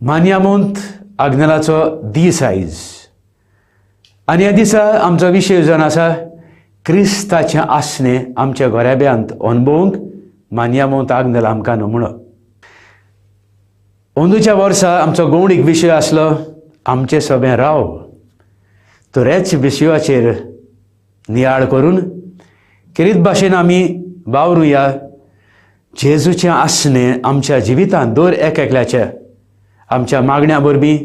मान्यामोंत आग्नेलाचो दीस आयज आनी ह्या दिसा आमचो विशय जावन आसा क्रिस्ताचें आसणें आमच्या घराब्यांत अणभवूंक मान्यामोंत आग्नेल आमकां नमुणो. अंदूच्या वर्सा आमचो गौणीक विशय आसलो आमचें सगळें राव. तर ह्याच विशयाचेर नियाळ करून खेरीत भाशेन आमी वावरुया. जेजूचें आसणें आमच्या जिवितांत दर एक एकल्याच्या आमच्या मागण्या वरवीं,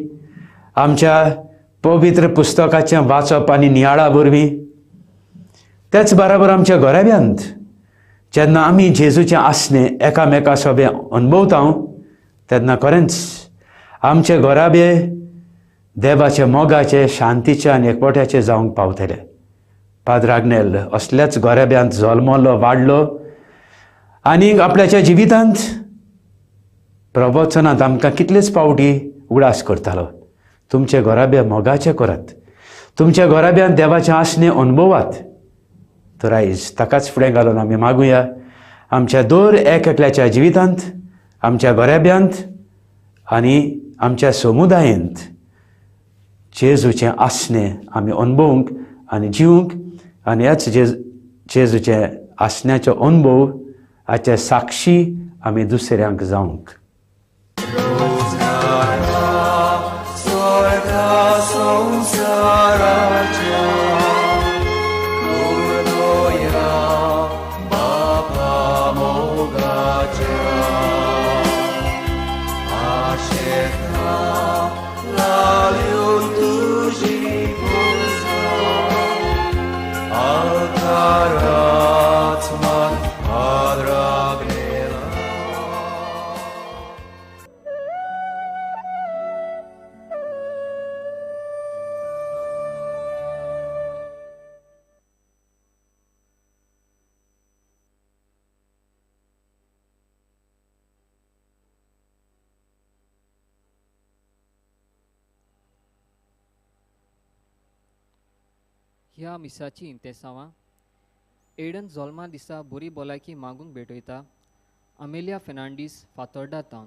आमच्या पवित्र पुस्तकाचें वाचप आनी नियाळा वरवीं, त्याच बराबर आमच्या घराब्यांत जेन्ना आमी जेजूचें आसणें एकामेका सोबें अणभवता तेन्ना खरेंच आमचे घराबे देवाचे मोगाचे, शांतीचे आनी एकवट्याचे जावंक पावतले. पाद्र आग्नेल असल्याच घराब्यांत जल्मलो, वाडलो आनी आपल्याच्या जिवितांत प्रवचनांत आमकां कितलेच पावटी उगडास करतालो, तुमचे घराब्या मोगाचें करात, तुमच्या घराब्यांत देवाचें आसणें अणभवात. तर आयज ताकाच फुडें घालून आमी मागुया आमच्या दर एक एकल्याच्या जिवितांत, आमच्या घराब्यांत आनी आमच्या समुदायेंत जेजूचें आसणें आमी अणभवूंक आनी जिवूंक आनी ह्याच जेजूचें आसण्याचो अणभव हाचे साक्षी आमी दुसऱ्यांक जावंक. ह्या मिसाची इंतेसांवां एडन जोल्मा दिसा बरी भलायकी मागूंक भेटयता अमेलिया फेर्नांडीस फातोर्डा तावन.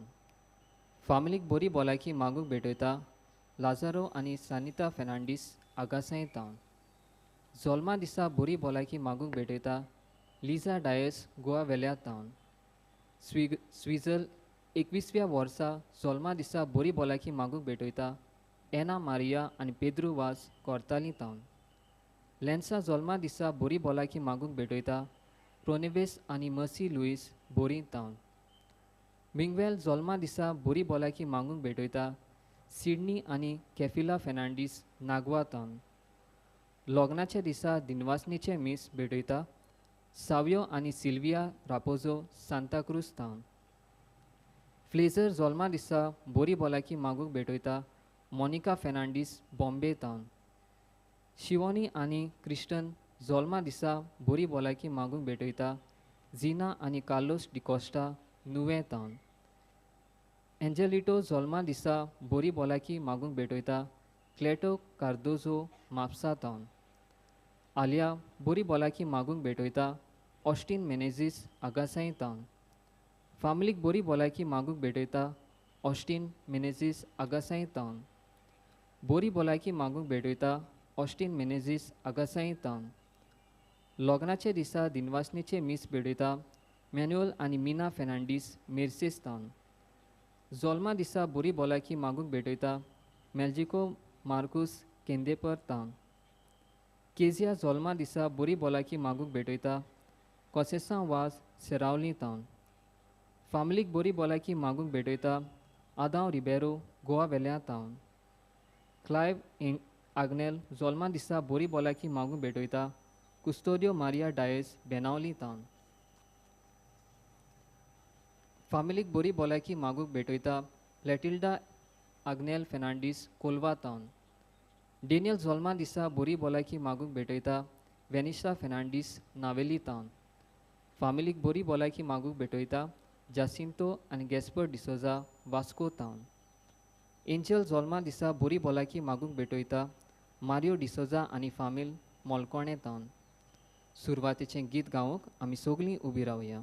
फामिलीक बरी भलायकी मागूंक भेटयता लाजारो आनी सानिता फेर्नांडीस आगासाय तावन. जोल्मा दिसा बरी भलायकी मागूंक भेटयता लिजा डायस गोवा वेल्या तावन. स्विजल 21व्या वर्सा जोल्मा दिसा बरी भलायकी मागूंक भेटयता एना मारिया आनी पेद्रू वास कोर्ताली तावन. लेन्सा जोल्मा दिसा बरी भलायकी मागूंक भेटयता प्रोनेवेस आनी मर्सी लुईस बोरी तावन. मिंगवेल जोल्मा दिसा बरी भलायकी मागूंक भेटयता सिडनी आनी कॅफिला फेर्नांडीस नागवा तावन. लग्नाच्या दिसा दिनवासनीचें मीस भेटयता सावयो आनी सिल्विया रापोजो सांताक्रूज तावन. फ्लेजर जोल्मा दिसा बरी भलायकी मागूंक भेटयता मोनिका फेर्नांडीस बॉम्बे तावन. शिवोनी आनी क्रिस्टन जोल्मा दिसा बरी भलायकी मागूंक भेटयता झिना आनी कार्लोस डिकोस्टा नुवें तावन. एंजेलिटो जोल्मा दिसा बरी भलायकी मागूंक भेटयता क्लेटो कार्दोजो म्हापसा तावन. आलिया बरी भलायकी मागूंक भेटयता ऑस्टीन मेनेजीस आगासाई तावन. फामिलीक बरी भलायकी मागूंक भेटयता ऑस्टीन मेनेजीस आगासाई तावन. बरी भलायकी मागूंक भेटयता ऑस्टीन मेनेजीस आगासाई तावन. लग्नाच्या दिसा दिनवासनीचें मीस भेटयता मॅन्युअल आनी मीना फेर्नांडीस मेर्सेस तावन. जोल्मा दिसा बरी भलायकी मागूंक भेटयता मेल्जिको मार्कूस केंदेपर तावन. केजिया जोल्मा दिसा बरी भलायकी मागूंक भेटयता कोसेसां वास सेरावली तावन. फामिलीक बरी भलायकी मागूंक भेटयता आदांव रिबेरो गोवा वेल्या तावन. क्लायव आग्नेल जोल्मा दिसा बरी भलायकी मागूंक भेटयता कुस्तोदियो मारिया डायस बेनावली तावन. फामिलीक बरी भलायकी मागूंक भेटयता लेटिल्डा आग्नेल फेर्नांडीस कोलवा तावन. डेनियल जोल्मा दिसा बरी भलायकी मागूंक भेटयता वेनिशा फेर्नांडीस नावेली तावन. फामिलीक बरी भलायकी मागूंक भेटयता जासिंतो आनी गॅस्पर डिसोजा वास्को तावन. एंजल जोल्मा दिसा बरी भलायकी मागूंक भेटयता मारियो डिसोजा आनी फामील मोलकोणे तावन. सुरवातेचें गीत गावंक आमी सगळीं उबी रावया.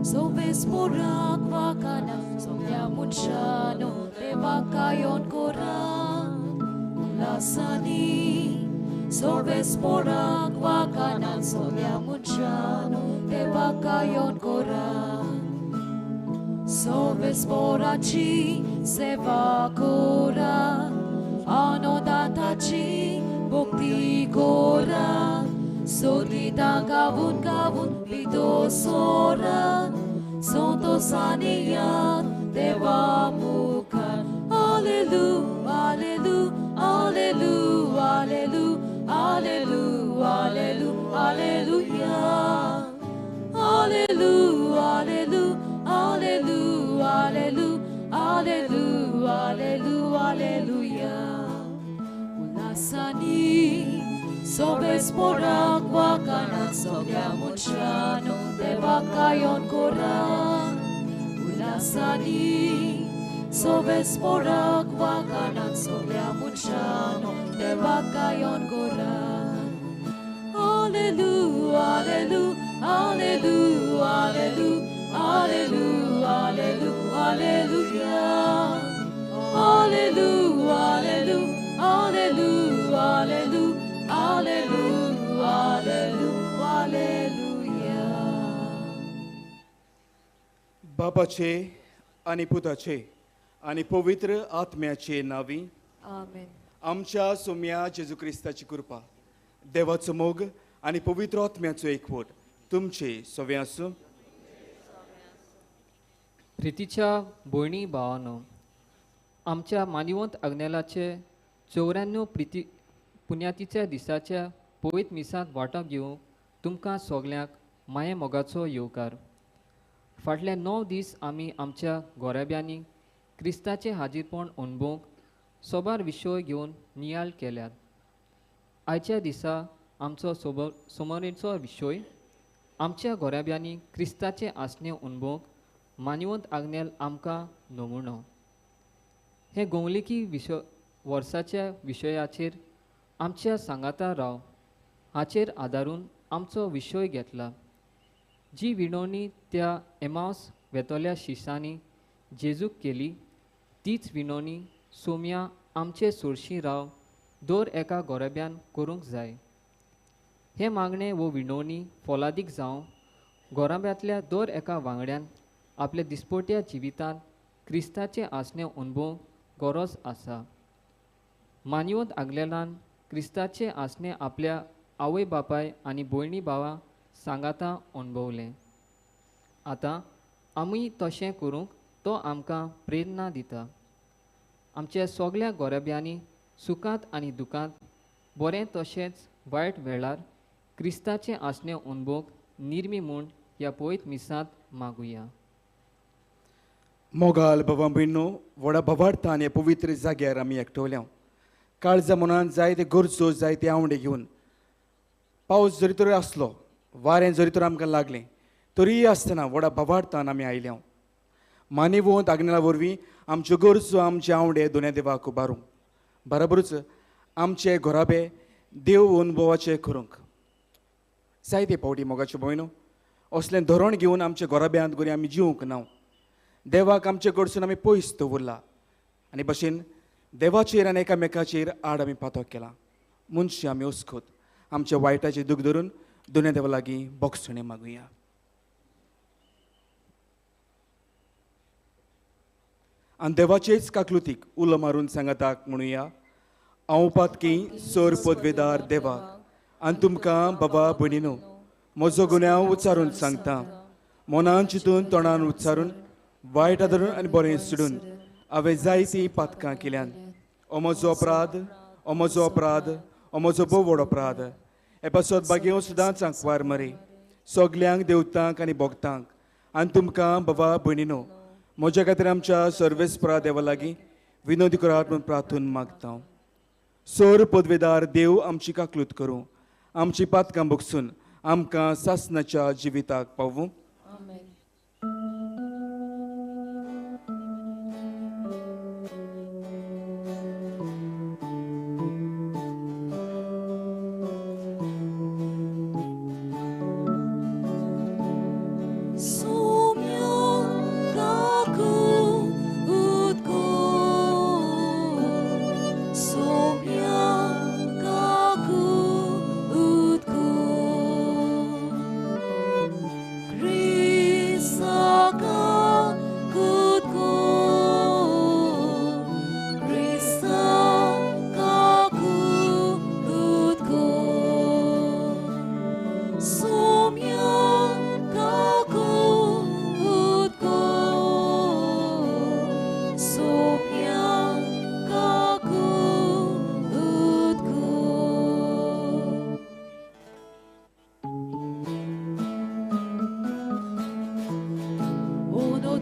Soves porak wakana soglia munshano devakayon kora Ulasani Soves porak wakana soglia munshano devakayon kora Soves porachi seva kora Anodatachi bhakti kora Sodita kavun kavun pito sora Santo saniya deva mukha Hallelujah, hallelujah, hallelujah, hallelujah, hallelujah, hallelujah. Hallelujah, hallelujah, hallelujah, hallelujah, hallelujah, hallelujah, hallelujah. Ulasani Sobes porak wakana soglia munshano devakayon kora Ulasani Sobes porak wakana soglia munshano devakayon kora Hallelujah, hallelujah, hallelujah, hallelujah, hallelujah, hallelujah. Hallelujah, hallelujah, hallelujah, hallelujah, hallelujah, hallelujah, hallelujah. बापाचे आनी पुताचे आनी पवित्र आत्म्याचे नावी आमेन. आमच्या सोम्या जेजू क्रिस्ताची कृपा, देवाचो मोग आनी पवित्र आत्म्याचो एकवट तुमचे सगळे आसूं. प्रितीच्या भयणी भावानो, आमच्या मानिवंत अग्नेलाचे 94 प्रिती पुण्यातीच्या दिसाच्या पवित्र मिसांत वांटो घेवंक तुमकां सगल्यांक माये मोगाचो येवकार. फाटले 9 दीस आमी आमच्या गोराब्यांनी क्रिस्ताचें हाजीरपण अणभवंक सोबार विशय घेवन नियाळ केल्यात. आयच्या दिसा आमचो सोमोरेचो विशय आमच्या गोराब्यांनी क्रिस्ताचें आसणें अणभवंक मानिवंत आग्नेल आमकां नमुनो. हे गोंवलिकी विशय वर्साच्या विशयाचेर आमच्या सांगाता राव हाचेर आदारून आमचो विशय घेतला. जी विनवणी त्या एमावस वेतल्या शिसांनी जेजूक केली तीच विनवणी सोम्या आमचे सोरशी राव दर एका गोरब्यान करूंक जाय. हे मागणें वो विनवणी फोलादीक जावं गोराब्यांतल्या दर एका वांगड्यान आपल्या दिसपट्या जिवितांत क्रिस्ताचें आसणें अणभवंक गरज आसा. मानिवंत आग्लेलान क्रिस्ताचें आसणें आपल्या आवय बापाय आनी भयणी भावा सांगाता अणभवलें. आतां आमी तशें करूंक तो आमकां प्रेरणा दिता. आमच्या सगल्या गोरब्यांनी सुखांत आनी दुखांत बरें तशेंच वायट वेळार क्रिस्ताचें आसणें अणभवंक निर्मी म्हूण ह्या पवित्र मिसांत मागुया. मोगाल बाबा भयणो, व्हडा भवार्थान ह्या पवित्र जाग्यार आमी एकटवल्या. काळजा मनान जायते गरजो जायते आवडे घेवन पावस जरी तर आसलो, वारें जरी तर आमकां लागलें तरीय आसतना व्हडा भवार्थान आमी आयल्या. मानिवंत आग्नेला वरवीं आमच्यो गरजो आमचे आवडे दोन्या देवाक उबारूंक बराबरूच आमचे घराबे देव अनुभवाचे करूंक जायते फावटी मोगाच्यो भयणो असलें धोरण घेवन आमच्या घराब्यांत गोरी आमी जिवंक ना. देवाक आमचे कडसून आमी पयस दवरला आनी भशेन देवाचेर आनी एकामेकाचेर आड आमी पातक केला. मनशां आमी अस्खोत आमच्या वायटाचें दूख धरून दोन्या देवा लागीं बोगसणें मागुया. आनी देवाचेच काकलुतीक उलो मारून सांगाताक म्हणुया, हांव पातकी सर पदवेदार देवाक आनी तुमकां बाबा भयणीनो म्हजो गुन्यांव उच्चारून सांगता. मनान चिंतून तोंडान उच्चारून वायट धरून आनी बरें सोडून हांवें जायतीं पातकां केल्यान. ओ म्हजो अपराध, ओ म्हजो अपराध, ओ म्हजो भोव व्हड अपराध. हे पासत बागेव सदांच आंकवार मरे सगल्यांक देवतांक आनी भोगतांक आनी तुमकां बाबा भयणीनो म्हज्या खातीर आमच्या सर्वेस्परा देवा लागीं विनोदी करात म्हूण प्रार्थून मागता. सोर पदवेदार देव आमची काकलूत करूं, आमची पातकां भोगसून आमकां सासनाच्या जिविताक पावूं. Sumia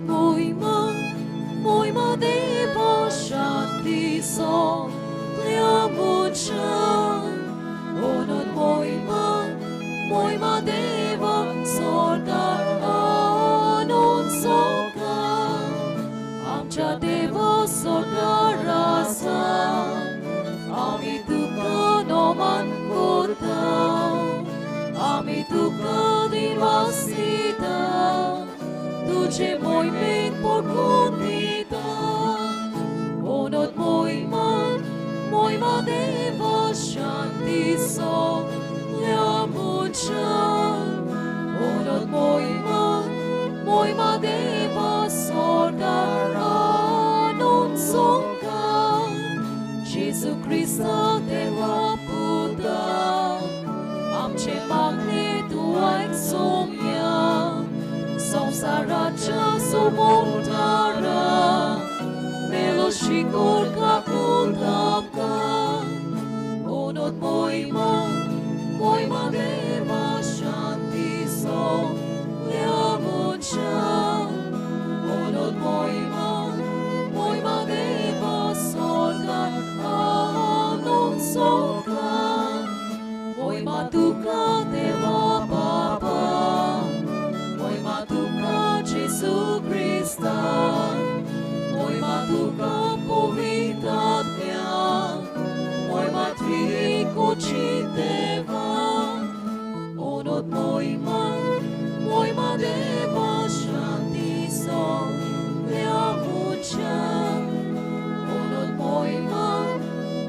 मोहिमा मोहिमा देवा शांती सगळ्या मनशांक ओनोद मोहिमा मोहिमा देवा सोर्गार आनंद सोंका आमच्या देवा सोर्गार आसा आमी तुका नमन करता आमी तुका दिनवास दिता तुजे मोहिमेक परकून दिता ओनोद मोहिमा मोहिमा देवा शांती सगळ्या मनशांक ओनोद मोहिमा मोहिमा देवा सोर्गार आनंद सोंका जेजू क्रिस्ता देवा पुता आमचे मागणे तूं आयक सोम्या संवसाराच्या सोमोतारा मेलो शिकोर काकून आमकां ओनोद मोहिमा मोहिमा देवा शांती सगळ्या मनशांक ओनोद मोहिमा मोहिमा देवा सोर्गार आनंद सोंका मोहिमा तुका देवा बाबा मोहिमा तुका जेजू क्रिस्ता मोहिमा तुका पवित्र आत्म्या मोहिमा त्रिकोची देवा ओनोद मोहिमा मोहिमा देवा शांती सगळ्या मनशांक ओनोद मोहिमा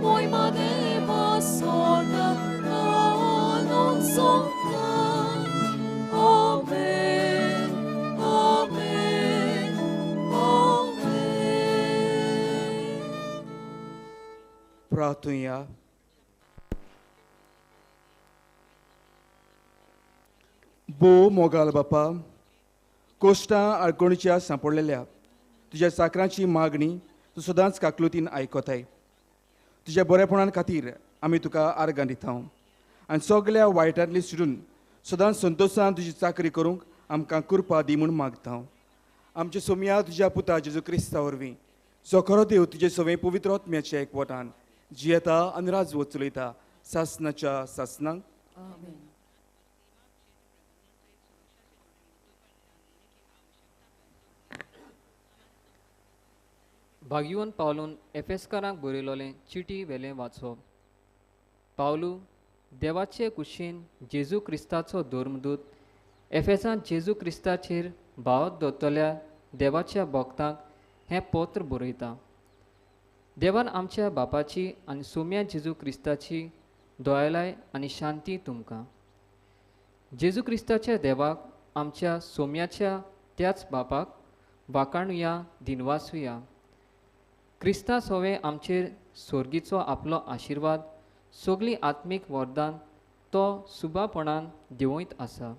मोहिमा देवा सोर्गार आनंद सोंका आमेन आमेन आमेन. प्रार्थुया. भोव मोगाल बापा, कोश्टां आडकोणीच्या सांपडलेल्या तुज्या चाकरांची मागणी तूं सदांच काकलुतीन आयकताय. तुज्या बरेपणान खातीर आमी तुका आर्गां दिता आनी सगल्या वायटांतली सुटून सदांच संतोशान तुजी चाकरी करूंक आमकां कृपा दी म्हूण मागता. आमच्या सोमया तुज्या पुता जेजू क्रिस्ता वरवीं, जो खरो देव तुजे सवें पवित्र आत्म्याच्या एकवटान जियेता आनी राजवट चलयता सासनाच्या सासनाक. आमेन. भाग्यवन पावलून एफेस्कारांक बरयलोलें चिटी वेलें वाचप. पावलू देवाचे कुशीन जेजू क्रिस्ताचो धर्मदूत एफेसांत जेजू क्रिस्ताचेर भाव दवरतल्या देवाच्या भक्तांक हें पत्र बरयता. देवान आमच्या बापाची आनी सोम्या जेजू क्रिस्ताची दयालाय आनी शांती तुमकां. जेजू क्रिस्ताच्या देवाक आमच्या सोम्याच्या त्याच बापाक वाकाणुया दिनवासुया. क्रिस्ता सोवे आमचेर सोर्गीचो आपलो आशिर्वाद सगळीं आत्मीक वरदान तो सुबापणान दिवयत आसा.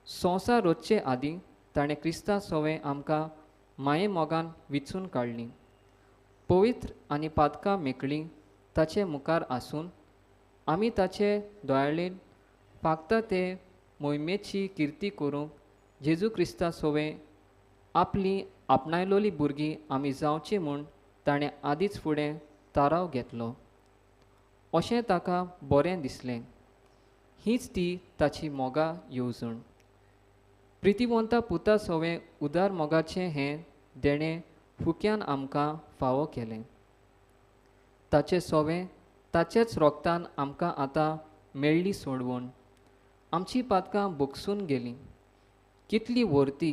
संवसार रचचे आदीं ताणें क्रिस्ता सोवे आमकां माये मोगान विचून काडली. पवित्र आनी पातकां मेकळीं ताचे मुखार आसून आमी ताचे दोयाळेन फागता ते मोहिमेची किर्ती करूंक जेजू क्रिस्ता सोवे आपली आपणायलोली भुरगीं आमी जावची म्हूण ताणें आदींच फुडें थाराव घेतलो. अशें ताका बरें दिसलें. हीच ती ताची मोगा येवजण. प्रितीवंता पुता सोवे उदार मोगाचें हें देणें फुक्यान आमकां फावो केलें. ताचें सोवें ताचेच रोगतान आमकां आतां मेळ्ळी सोडवण. आमची पातकां भोगसून गेलीं. कितली वर्ती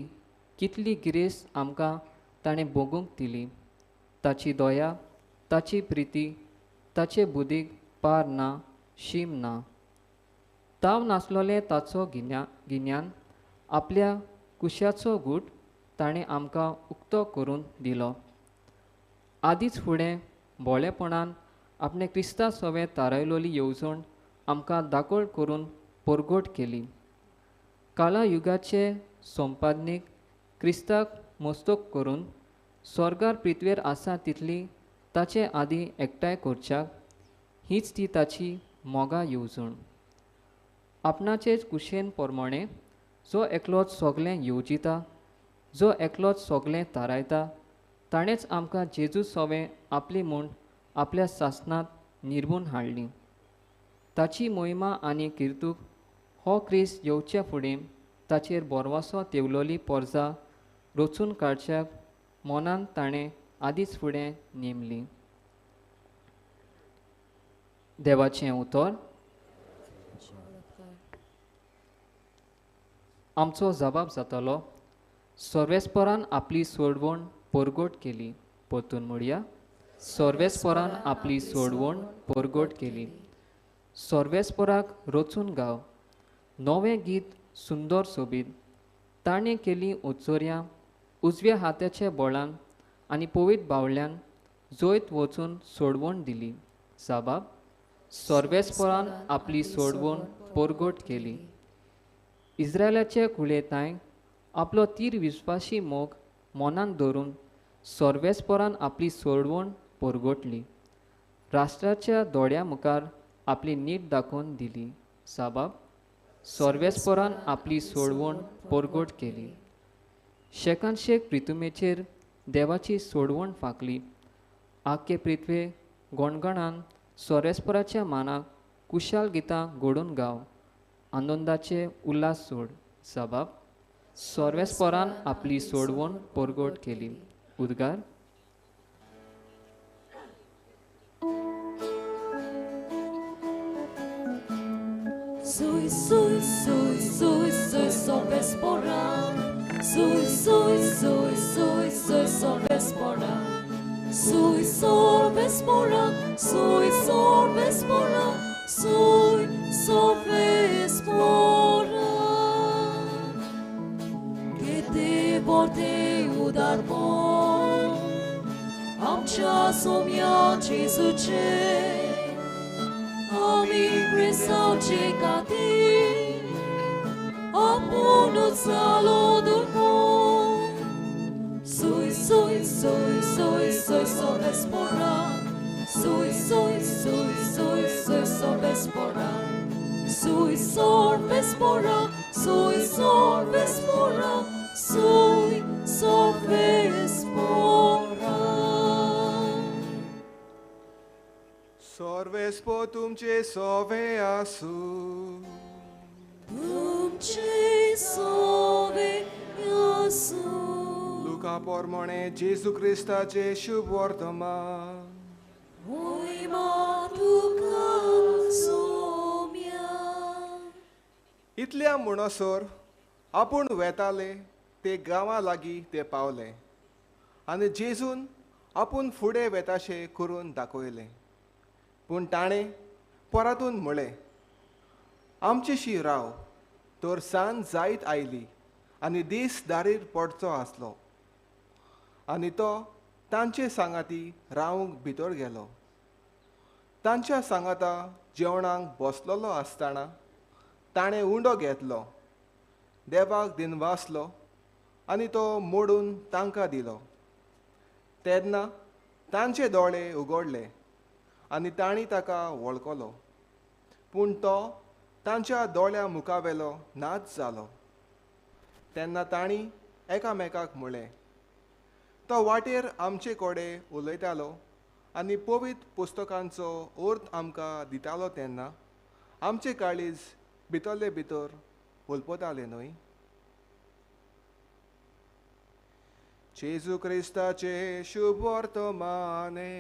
कितली गिरेस्त आमकां ताणें भोगूंक दिली. ताची दया ताची प्रिती ताचे बुदीक पार ना शीम ना. ताव नासलोलें ताचो गिन्यान आपल्या कुशाचो गूट ताणें आमकां उक्तो करून दिलो. आदींच फुडें भोळेपणान आपणे क्रिस्ता सोवें थारायलोली येवजण आमकां दाखोळ करून परगट केली. काला युगाचे संपादनीक क्रिस्ताक मस्तक करून स्वर्गार पृथ्वेर आसा तितली ताचे आदीं एकठांय करच्याक हीच ती ताची मोगा येवजण. आपणाचेच कुशेन प्रमाणे जो एकलोच सगळें येवजिता जो एकलोच सगळें थारायता ताणेंच आमकां जेजू सोवें आपली म्हूण आपल्या सासणांत निर्मून हाडली. ताची मोहिमा आनी किर्तूक हो क्रिस्त येवचे फुडें ताचेर बोरवासो तेवलोली पोरजा रचून काडच्याक मनान ताणें आदींच फुडें नेमली. देवाचें उतर. आमचो जबाब जातलो सर्वेस्परान आपली सोडवण परगट केली. परतून म्हणया, सर्वेस्परान आपली सोडवण परगट केली. सर्वेस्पराक रचून गाव नवें गीत सुंदर सोबीत. ताणें केली उच्चोर्यां उजव्या हाताच्या बोळान आनी पवित्र बावल्यान जैत वचून सोडवण दिली. जबाब सर्वेस्परान आपली सोडवण परगट केली. इस्रायलाचे कुळेतांय आपलो तीर विस्वासी मोग मनान धरून सर्वेस्परान आपली सोडवण परगटली. राष्ट्राच्या दोळ्या मुखार आपली नीट दाखोवन दिली. जबाब सर्वेस्परान आपली सोडवण परगट केली. शेकानशेक प्रितुमेचेर देवाची सोडवण फांकली. आख्खे पृथ्वे गणगणान सर्वेस्पराच्या मानाक कुशाल गितां घडोवन गाव आनंदाचे उल्हास सोड. जबाब सर्वेस्परान आपली सोडवण परगट केली. उद्गार. Sui, sui, sui, sui, sui, sorvespora. Sui, sui, sui, sui, sui, sorvespora. Sui, sorvespora, sui, sorvespora, sui, sorvespora. Che te porte udarbo, amcha somia Jesuce. Ami presauce cati, apunut salodul. Sui, sui, sui, sui, sui, sorvespora. Sui, sui, sui, sui, sui, sorvespora. Sui, sorvespora, sui, sorvespora, sui, sorvespora. Sorvespo तुमचे सोवे आसू. तुमचे सोवे आसू. लुका पोरमोणे जेजू क्रिस्ताचे शुभ वर्तमान. मोहिमा तुका सोम्या. इतल्या म्हणसर आपूण वेताले ते गांवा लागीं ते पावले आनी जेजून आपूण फुडें वेताशें करून दाखयलें. पूण ताणें परतून म्हळें, आमचेशी राव तर सांज जायत आयली आनी दीस दारीर पडचो आसलो. आनी तो तांचे सांगाती रावंक भितर गेलो. तांच्या सांगाता जेवणाक बसलेलो आसतना ताणें उंडो घेतलो, देवाक दिनवासलो आनी तो मोडून तांकां दिलो. तेन्ना तांचे दोळे उगडले आनी तांणी ताका वळखलो, पूण तो तांच्या दोळ्या मुखावेलो नाच जालो. तेन्ना तांणी एकामेकाक म्हळें, तो वाटेर आमचे कडेन उलयतालो आनी पवित्र पुस्तकांचो अर्थ आमकां दितालो तेन्ना आमचे काळीज भितरले भितर उलपताले न्हय. जेजू क्रिस्ताचे शुभ वर्तमाने.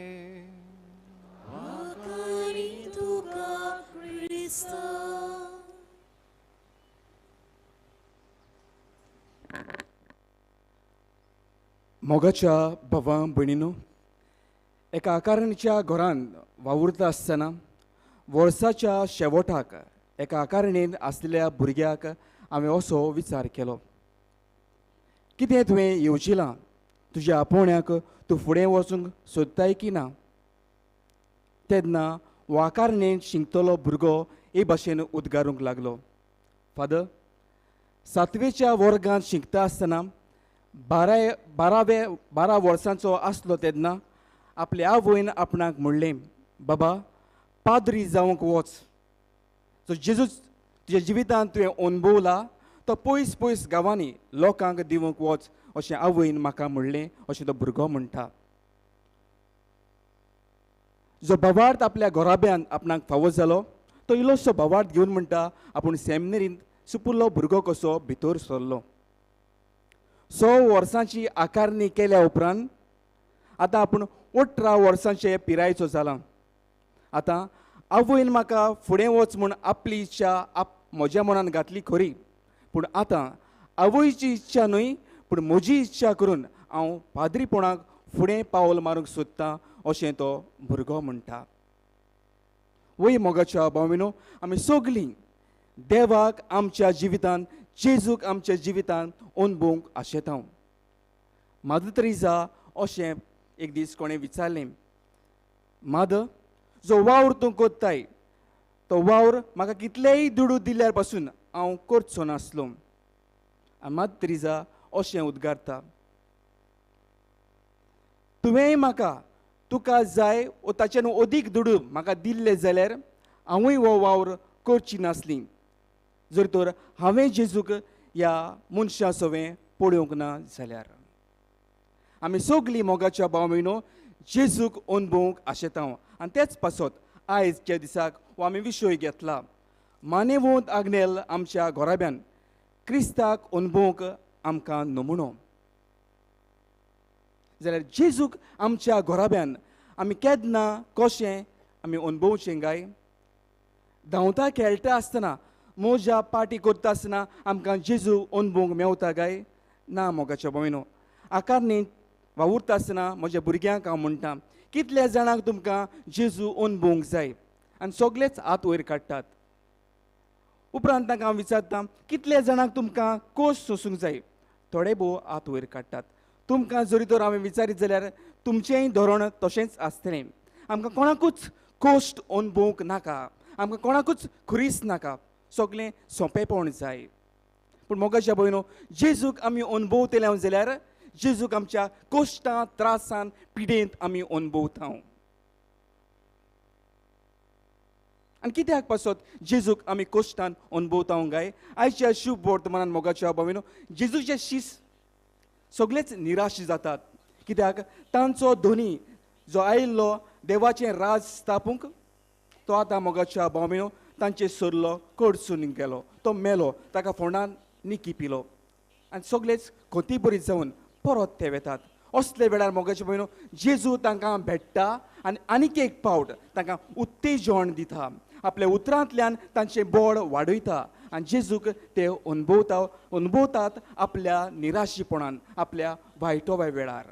मोगाच्या भावा भयणीनो, एका आकारणीच्या घरान वावुरता आसतना वर्साच्या शेवटाक एका आकारणीन आसलेल्या भुरग्याक हांवें असो विचार केलो, कितें तुवें येवजिलां तुज्या आपोवण्याक तूं फुडें वचूंक सोदताय की ना? तेन्ना हो आकारणेन शिंकतलो भुरगो हे भाशेन उद्गारूंक लागलो, फादर, सातवेच्या वर्गांत शिकता आसतना 12 वर्सांचो आसलो तेन्ना आपल्या आवयन आपणाक म्हणलें, बाबा पाद्री जावंक वच, जो जेजूस तुज्या जिवितांत तुवें अणभवला तो पयस पयस गांवांनी लोकांक दिवंक वच अशें आवयन म्हाका म्हणलें अशें तो भुरगो म्हणटा. जो भावार्थ आपल्या घोराब्यान आपणाक फावो जालो तो इल्लोसो भावार्थ घेवन म्हणटा आपूण सेमिनरींत सुपुल्लो भुरगो कसो भितर सरलो. 100 वर्सांची आकारणी केल्या उपरांत आतां आपूण 18 वर्सांचे पिरायेचो जाला. आतां आवयन म्हाका फुडें वच म्हूण आपली इच्छा म्हज्या मनान घातली खरी, पूण आतां आवयची इच्छा न्हय पूण म्हजी इच्छा करून हांव पाद्रीपणाक फुडें पावल मारूंक सोदतां अशें तो भुरगो म्हणटा. वय मोगाच्या भाविनो, आमी सगळीं देवाक आमच्या जिवितान, जेजूक आमच्या जिवितान अनुभवूंक आशेता. मादर तेरेजा अशें एक दीस कोणें विचारलें, मादर जो वावर तूं कोत्ताय तो वावर म्हाका कितलेय दुडू दिल्यार पासून हांव करचो नासलो. आनी मादर तेरेजा अशें उद्गारता, तुवेंय म्हाका तुका जाय वो ताच्यान अदीक दुडू म्हाका दिल्ले जाल्यार हांवूय हो वावर करची नासली, जर तर हांवें जेजूक ह्या मनशां सवें पळोवंक ना जाल्यार. आमी सगळीं मोगाच्या भाव भयणो जेजूक अनुभवूंक आशेता आनी तेच पासत आयजच्या दिसाक हो आमी विशय घेतला, मानेवंत आग्नेल आमच्या घोराब्यान क्रिस्ताक अनुभवूंक आमकां नमुनो. जाल्यार जेजूक आमच्या घोराब्यान आमी केन्ना कशें आमी अनुभवचें काय? धांवता खेळटा आसतना, मोजा पार्टी करता आसतना आमकां जेजू अनुभवूंक मेवता काय ना? मोगाच्या भयणो, आकारणी वावुरता आसतना म्हज्या भुरग्यांक हांव म्हणटा, कितल्या जाणांक तुमकां जेजू अनुभवूंक जाय? आनी सगळेच हात वयर काडटात. उपरांत तांकां हांव विचारता, कितल्या जाणांक तुमकां कोश सोसूंक जाय? थोडे भोव हात वयर काडटात. तुमकां जरी तर हांवें विचारीत जाल्यार तुमचेंय धोरण तशेंच आसतलें. आमकां कोणाकूच कोश्ट अनुभवूंक नाका, आमकां कोणाकूच खुरीस नाका, सगळें सोंपेपण जाय. पूण मोगाच्या भयणो, जेजूक आमी अनुभवतले जाल्यार जेजूक आमच्या कोश्टां, त्रासान, पिडेंत आमी अनुभवता. आनी कित्याक पासत जेजूक आमी कोश्टान अनुभवता काय? आयच्या शुभ वर्तमानान मोगाच्या भयणो, जेजूचे शीस सगळेच निराश जातात. कित्याक तांचो धनी जो आयिल्लो देवाचें राज स्थापूंक तो आतां मोगाच्या भावभयणो तांचे सरलो कडसून गेलो, तो मेलो, ताका फोंडान निकी पिलो आनी सगळेच खोती बरी जावन परत ते वेतात. असले वेळार मोगाच्या भयणो जेजू तांकां भेट्टा आनी आनीक एक पावट तांकां उत्तेजन दिता, आपल्या उतरांतल्यान तांचें बळ वाडयता आनी जेजूक ते अनुभवतात आपल्या निराशीपणान, आपल्या वायटोव्या वेळार.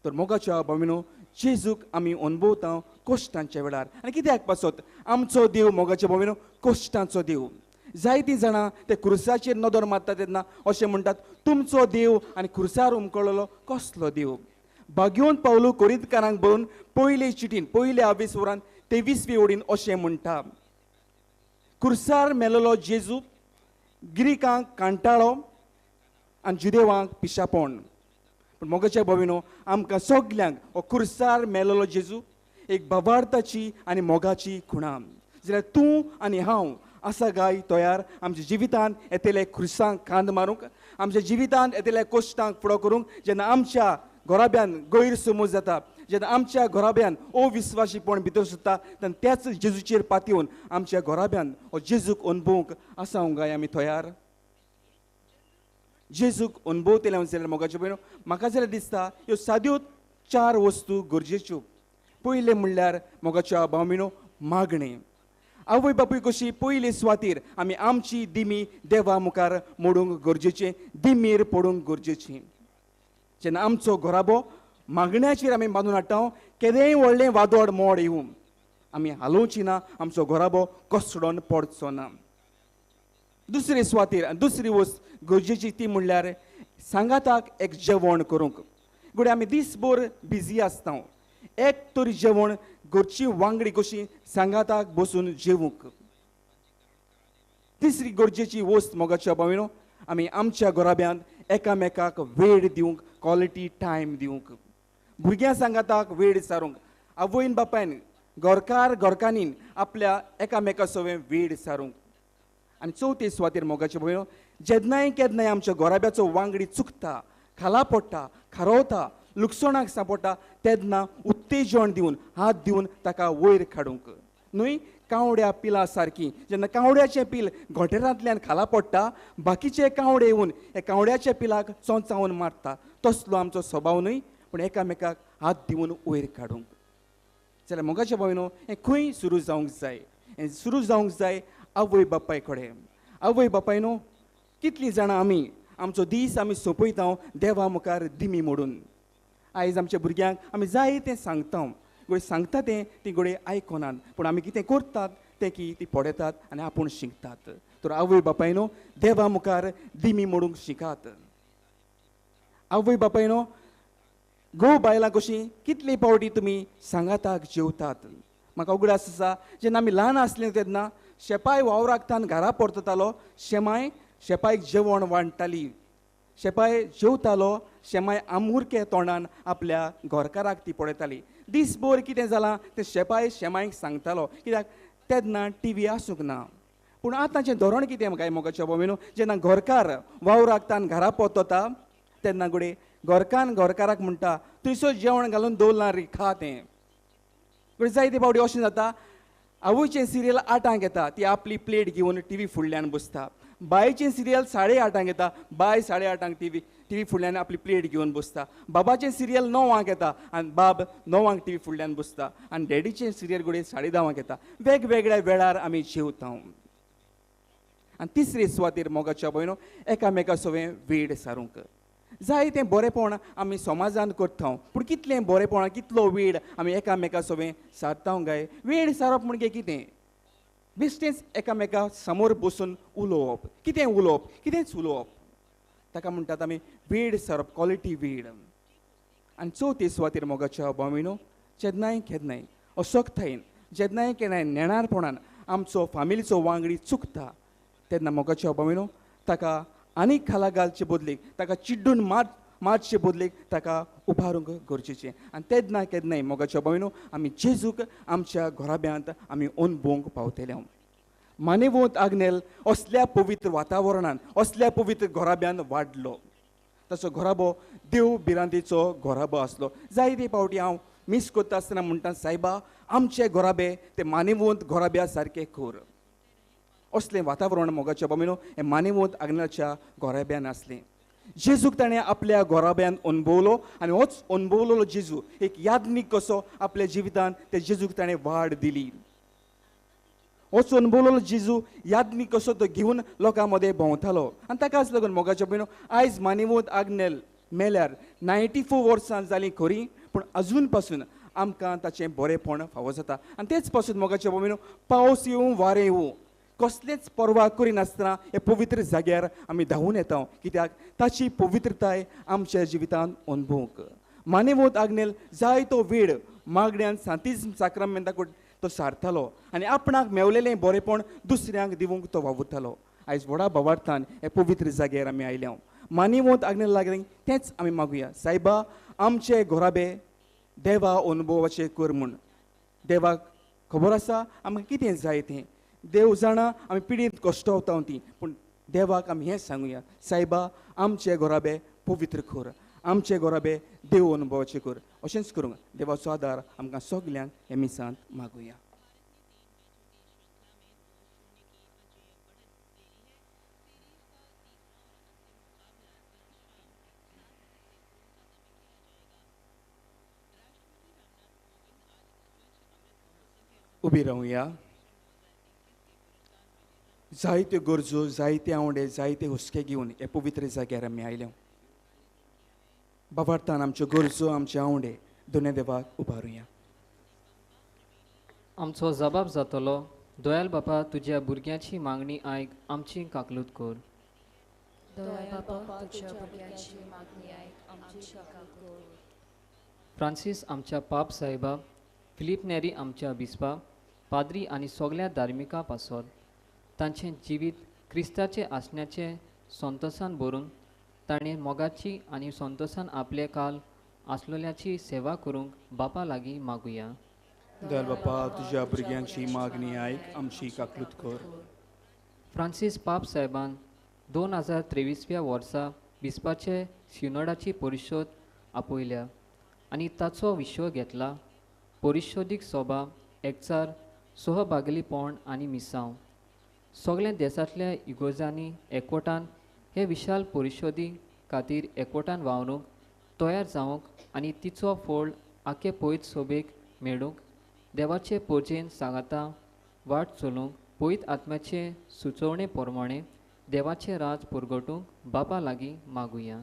तर मोगाच्या भाविनो, जेजूक आमी अनुभवता कश्टांच्या वेळार. आनी कित्याक पासत आमचो देव मोगाच्या भाविनो कश्टांचो देव. जायतीं जाणां ते खुर्साचेर नदर मारता तेन्ना अशें म्हणटात, तुमचो देव आनी खुर्सार उमकळलो कसलो देव? भाग्योन पावलू कोरिंतकारांक बरोवन पयले चिटीन पयल्या आवीस वरान 23वी ओडीन अशें म्हणटा, खुर्सार मेलेलो जेजू गिरिकांक कांटाळो आनी जुदेवांक पिशापण. पूण मोगाच्या भाविनो, आमकां सगल्यांक हो खुर्सार मेलेलो जेजू एक भावार्थाची आनी मोगाची खुणा. जाल्यार तूं आनी हांव आसा गाय तयार आमच्या जिवितांत येतले खुर्सांक कांद मारूंक, आमच्या जिवितांत येतले कोश्टांक फुडो करूंक? जेन्ना आमच्या घोराब्यान गैरसमज जाता, जेन्ना आमच्या घोराब्यान अविस्वाशीपण भितर सरता, तेन्ना त्याच जेजूचेर पातयेवन आमच्या घोराब्यान हो जेजूक अनुभवूंक आसा गाय आमी तयार? जेजूक अनुभवतले जाल्यार मोगाच्यो भयणो, म्हाका जाल्यार दिसता ह्यो साद्यो 4 वस्तू गरजेच्यो. पयलें म्हणल्यार मोगाच्या भाव भयणो मागणें. आवय बापूय कशी पयले सुवातेर आमी आमची दिमी देवा मुखार मोडूंक गरजेचें, दिमीर पडूंक गरजेचें. जेन्ना आमचो घराबो मागण्याचेर आमी बांदून हाडटा, केदेंय व्हडलें वादोड मोड येवं आमी हालोवची ना, आमचो घराबो कसडोन पडचो ना. दुसरे सुवातेर आनी दुसरी वस्त गरजेची ती म्हणल्यार सांगाताक एक जेवण करूंक. घडये आमी दीसभर बिजी आसता, एक तरी जेवण घरची वांगडी कशी सांगाताक बसून जेवूंक. तिसरी गरजेची वस्त मोगाच्या भाविनो, आमी आमच्या घराब्यांत एकामेकाक वेळ दिवंक, क्वॉलिटी टायम दिवंक, भुरग्यां सांगाताक वेळ सारूंक, आवयन बापायन घरकार घरकान्नीन आपल्या एकामेका सवें वेळ सारूंक. आनी चवथे सुवातेर मोगाचे भयणो, जेन्नाय केन्नाय आमच्या गोराब्याचो वांगडी चुकता, खाला पडटा, खारवता, लुकसणाक सांपडटा तेन्ना उत्तेजन दिवन हात दिवन ताका वयर काडूंक न्हय. कावड्या पिलां सारकी जेन्ना कावड्याचें पील घोंटेरांतल्यान खाला पडटा बाकीचे कावडे येवन हे कावड्याच्या पिलाक चोंचावन मारता, तसलो आमचो स्वभाव न्हय, पूण एकामेकाक हात दिवन वयर काडूंक. जाल्यार मोगाच्या भावनो हें खंय सुरू जावंक जाय? हें सुरू जावंक जाय आवय बापाय कडेन. आवय बापायनो कितलीं जाणां आमी आमचो दीस आमी सोंपयता देवा मुखार दिमी मोडून. आयज आमच्या भुरग्यांक आमी जाय तें सांगता, गोडे सांगता तें ती गोडे आयकनात, पूण आमी कितें करतात तें की ती पळयतात आनी आपूण शिकतात. तर आवय बापायनो देवा मुखार दिमी मोडूंक शिकात. आवय बापायनो घोव बायलां कशीं कितले पावटी तुमी सांगाताक जेवतात. म्हाका उगडास आसा जेन्ना आमी ल्हान आसले तेन्ना शेपाय वावराक तान घरा परततालो, शेमाय शेपायक जेवण वांट्टाली, शेपाय जेवतालो, शेमाय आमुरके तोंडान आपल्या घरकाराक ती पळयताली. दीसभर कितें जालां तें शेपाय शेमायक सांगतालो, कित्याक तेन्ना टी व्ही आसूंक ना. पूण आतांचें धोरण कितें काय मोगाच्या भोव, जेन्ना घरकार वावराक तान घरा परतता तेन्ना घडये घरकान घरकाराक म्हणटा थंयसर जेवण घालून दवरलां रे खा तें. घडये जायते फावटी अशें जाता आवयचें सिरियल 8ांक येता, ती आपली प्लेट घेवन टी व्ही फुडल्यान बसता. बायचें सिरियल 8:30 येता, बाय 8:30 टी व्ही फुडल्यान आपली प्लेट घेवन बसता. बाबाचें सिरियल 9ांक येता आनी बाब 9ांक टी व्ही फुडल्यान बसता. आनी डॅडीचें सिरियल घडये 10:30 येता. वेगवेगळ्या वेळार आमी जेवता. आनी तिसरे सुवातेर मोगाच्या भयणो एकामेका सवें वेळ सारूंक जाय. तें बरेंपण आमी समाजान करता, पूण कितलें बरेंपण कितलो वेळ आमी एकामेका सवें सारता काय? वेळ सारप म्हणजे कितें? बेश्टेंच एकामेका समोर बसून उलोवप. कितें उलोवप? कितेंच उलोवप, ताका म्हणटात आमी वेळ सारप, क्वॉलिटी वेळ. आनी चवथे सुवातेर मोगाच्या भावनो जेन्नाय केन्नाय असक्तायेन जेन्नाय केन्नाय नेणारपणान आमचो फामिलीचो वांगडी चुकता तेन्ना मोगाच्या भावनो ताका आनीक खाला घालचे बदलेक, ताका चिड्डून मारचे बदलेक ताका उबारूंक गरजेचें. आनी तेन्ना केन्नाय मोगाच्या भयणो आमी जेजूक आमच्या घराब्यांत आमी अणभवंक पावतले. मानेवंत आग्नेल असल्या पवित्र वातावरणान असल्या पवित्र घराब्यान वाडलो. ताचो घराबो देव भिरांतेचो घराबो आसलो. जायते फावटी हांव मीस करता आसतना म्हणटा, सायबा आमचे घराबे ते मानेवंत घराब्या सारके कर. असलें वातावरण मोगाच्या भयणो हें मानेवंत आग्नेलाच्या घराब्यान आसलें. जेजूक ताणें आपल्या घराब्यान अणभवलो आनी होच अणभवलेलो जेजू एक याज्ञीक कसो आपल्या जिवितान त्या जेजूक ताणें वाड दिली. होच अणभवलेलो जेजू याज्ञीक कसो तो घेवन लोकां मदें भोंवतालो. आनी ताकाच लागून मोगाच्या भयणो आयज मानेवंत आग्नेल मेल्यार 94 वर्सां जालीं खरीं, पूण अजून पासून आमकां ताचें बरेंपण फावो जाता. आनी तेच पासून मोगाच्या भयणो पावस येवं वारें येवं कसलेंच पर्वा करिनासतना हे पवित्र जाग्यार आमी धांवून येता, कित्याक ताची पवित्रताय आमच्या जिवितांत अणभवंक. मानेवंत आग्नेल जायतो वेळ मागण्यान सांतिज्म साक्रामेंता तो सारतालो आनी आपणाक मेवलेलें बरेंपण दुसऱ्यांक दिवंक तो वावुरतालो. आयज व्हडा भावार्थान हे पवित्र जाग्यार आमी आयल्या. मानेवंत आग्नेल लागले तेंच आमी मागुया, सायबा आमचे घराबे देवा अणभवाचे कर म्हूण. देवाक खबर आसा आमकां कितें जाय तें, देव जाणा आमी पिडीत कश्टवता ती, पूण देवाक आमी हें सांगुया, सायबा आमचे घराबे पवित्र कर, आमचे घराबे देव अणभवाचे कर. अशेंच करूंक देवाचो आदार आमकां सगल्यांक हे मिसांत मागुया. उबी रावया. जायत्यो गरजो, जायते आंवडे, जायते हुस्के घेवन हे पवित्र जाग्यार आमी आयल्या. बाबार्थान आमच्यो गरजो आमचे आंवडे दोनूय देवाक उबारुया. आमचो जबाब जातलो, दयाल बापा तुज्या भुरग्यांची मागणी आयक, आमची काकलूत कर. दयाल बापा तुज्या भुरग्यांची मागणी आयक, आमची काकलूत कर. फ्रांसीस आमच्या पाप साहेबा, फिलीप नेरी आमच्या बिस्पा, पाद्री आनी सगल्या धार्मिकां पासत तांचें जिवीत क्रिस्ताचें आसण्याचें संतोसान भरून ताणें मोगाची आनी संतोसान आपले काल आसलेल्याची सेवा करूंक बापा लागीं मागुया. दयाल बापा तुज्या भुरग्यांची मागणी आयक, आमची काकलूत कर. फ्रांसीस पाप साहेबान 2023व्या वर्सा बिस्पाचे सिनोडाची परिशद आपयल्या आनी ताचो विशय घेतला परिशोदीक सभा एकचार सहभागीपण आनी मिसांव. सगळ्या देशांतल्या इगोर्जांनी एकवटान हे विशाल परिशोदी खातीर एकवटान वावरूंक तयार जावंक आनी तिचो फळ आखे पयत सोबेक मेळूंक देवाचे पोजेन सांगाता वाट चलूंक पयत आत्म्याचे सुचोवणे प्रमाणे देवाचें राज पुरगटूंक बापा लागीं मागुया.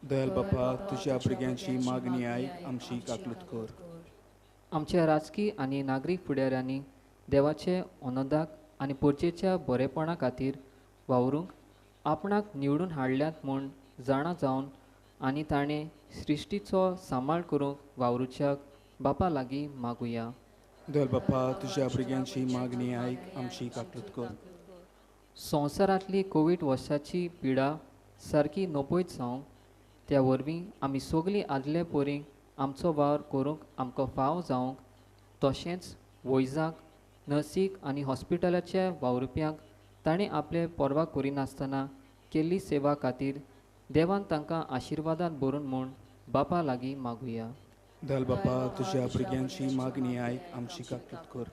दयाल बापा, तुज्या भुरग्यांची मागणी आयक, आमची काकलूत कर. आमच्या राजकी आनी नागरीक फुडाऱ्यांनी देवाचे अनंदाक आनी पोरचेच्या बरेपणा खातीर वावरूंक आपणाक निवडून हाडल्यात म्हूण जाणा जावन आनी ताणें सृश्टीचो सांबाळ करूंक वावरुच्याक बापा लागीं मागुया. दयाल बापा, तुज्या भुरग्यांची मागणी आयक, आमची काकलूत कर. संवसारांतली कोवीड वर्साची पिडा सारकी नपयत जावंक त्या वरवीं आमी सगळीं आदले परी आमचो वावर करूंक आमकां फाव जावंक तशेंच वैजांक नर्सीक आनी हॉस्पिटलाच्या वावुरप्यांक ताणें आपले पर्वा करिनासतना केल्ली सेवा खातीर देवान तांकां आशिर्वादान भरून म्हूण बापा लागीं मागुया. दयाल बापा, तुज्या भुरग्यांची मागणी आयक, आमची काकलूत कर.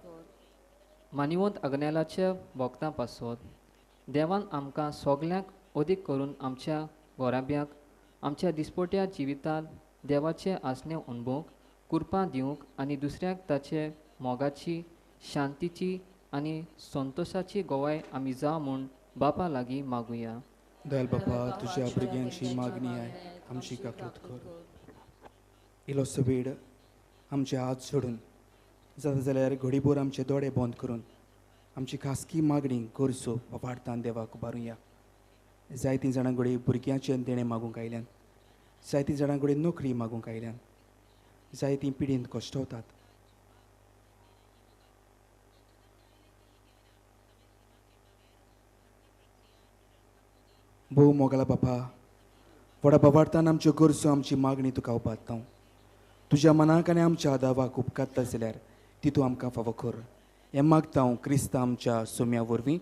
मानिवंत अग्नेलाच्या वखदां पासत देवान आमकां सगल्यांक अदीक करून आमच्या घराब्यांक आमच्या दिसपट्या जिवितांत देवाचे आसणे अणभवंक कुरपां दिवंक आनी दुसऱ्याक ताचे मोगाची शांतीची आनी संतोशाची गवाय आमी जावं म्हूण बापा लागीं मागुया. दयाल बापा, तुज्या भुरग्यांची मागणी आयक, आमची काकलूत कर. इल्लोसो वेळ आमचे हात सोडून जाता जाल्यार घडीभर आमचे दोळे बंद करून आमची खासगी मागणी गरजो वाडतान देवाक उबारुया. जायतीं जाणां घडये भुरग्यांचें देणें मागूंक आयल्यान, जायतीं जाणां घडये नोकरी मागूंक आयल्यान, जायतीं पिडीन कश्टवतात. भोव मोगाला बापा, व्हडा बाबार्तान आमच्यो गरजो आमची मागणी तुका उबारता. तुज्या मनाक आनी आमच्या दावाक उपकारता जाल्यार ती तूं आमकां फावो कर. हें मागता हांव क्रिस्ता आमच्या सोम्या वरवीं.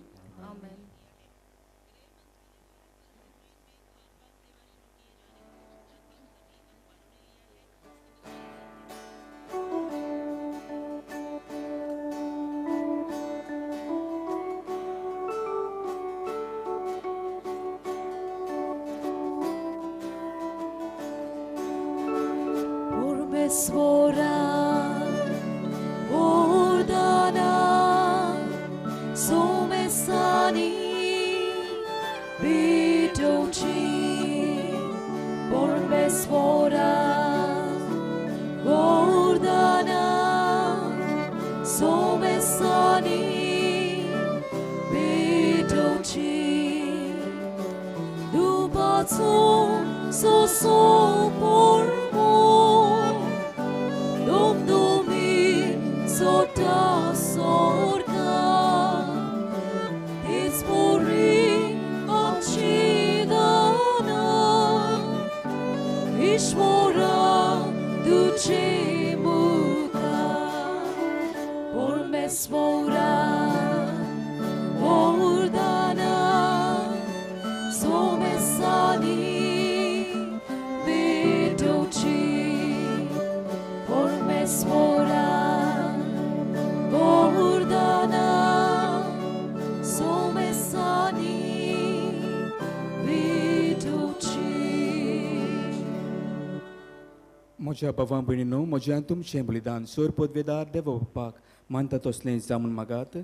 म्हज्या बाबा भयणीनो, म्हज्या तुमचें बलिदान सोर पदवेदार देव बापाक मानता तसलें जावन मागात.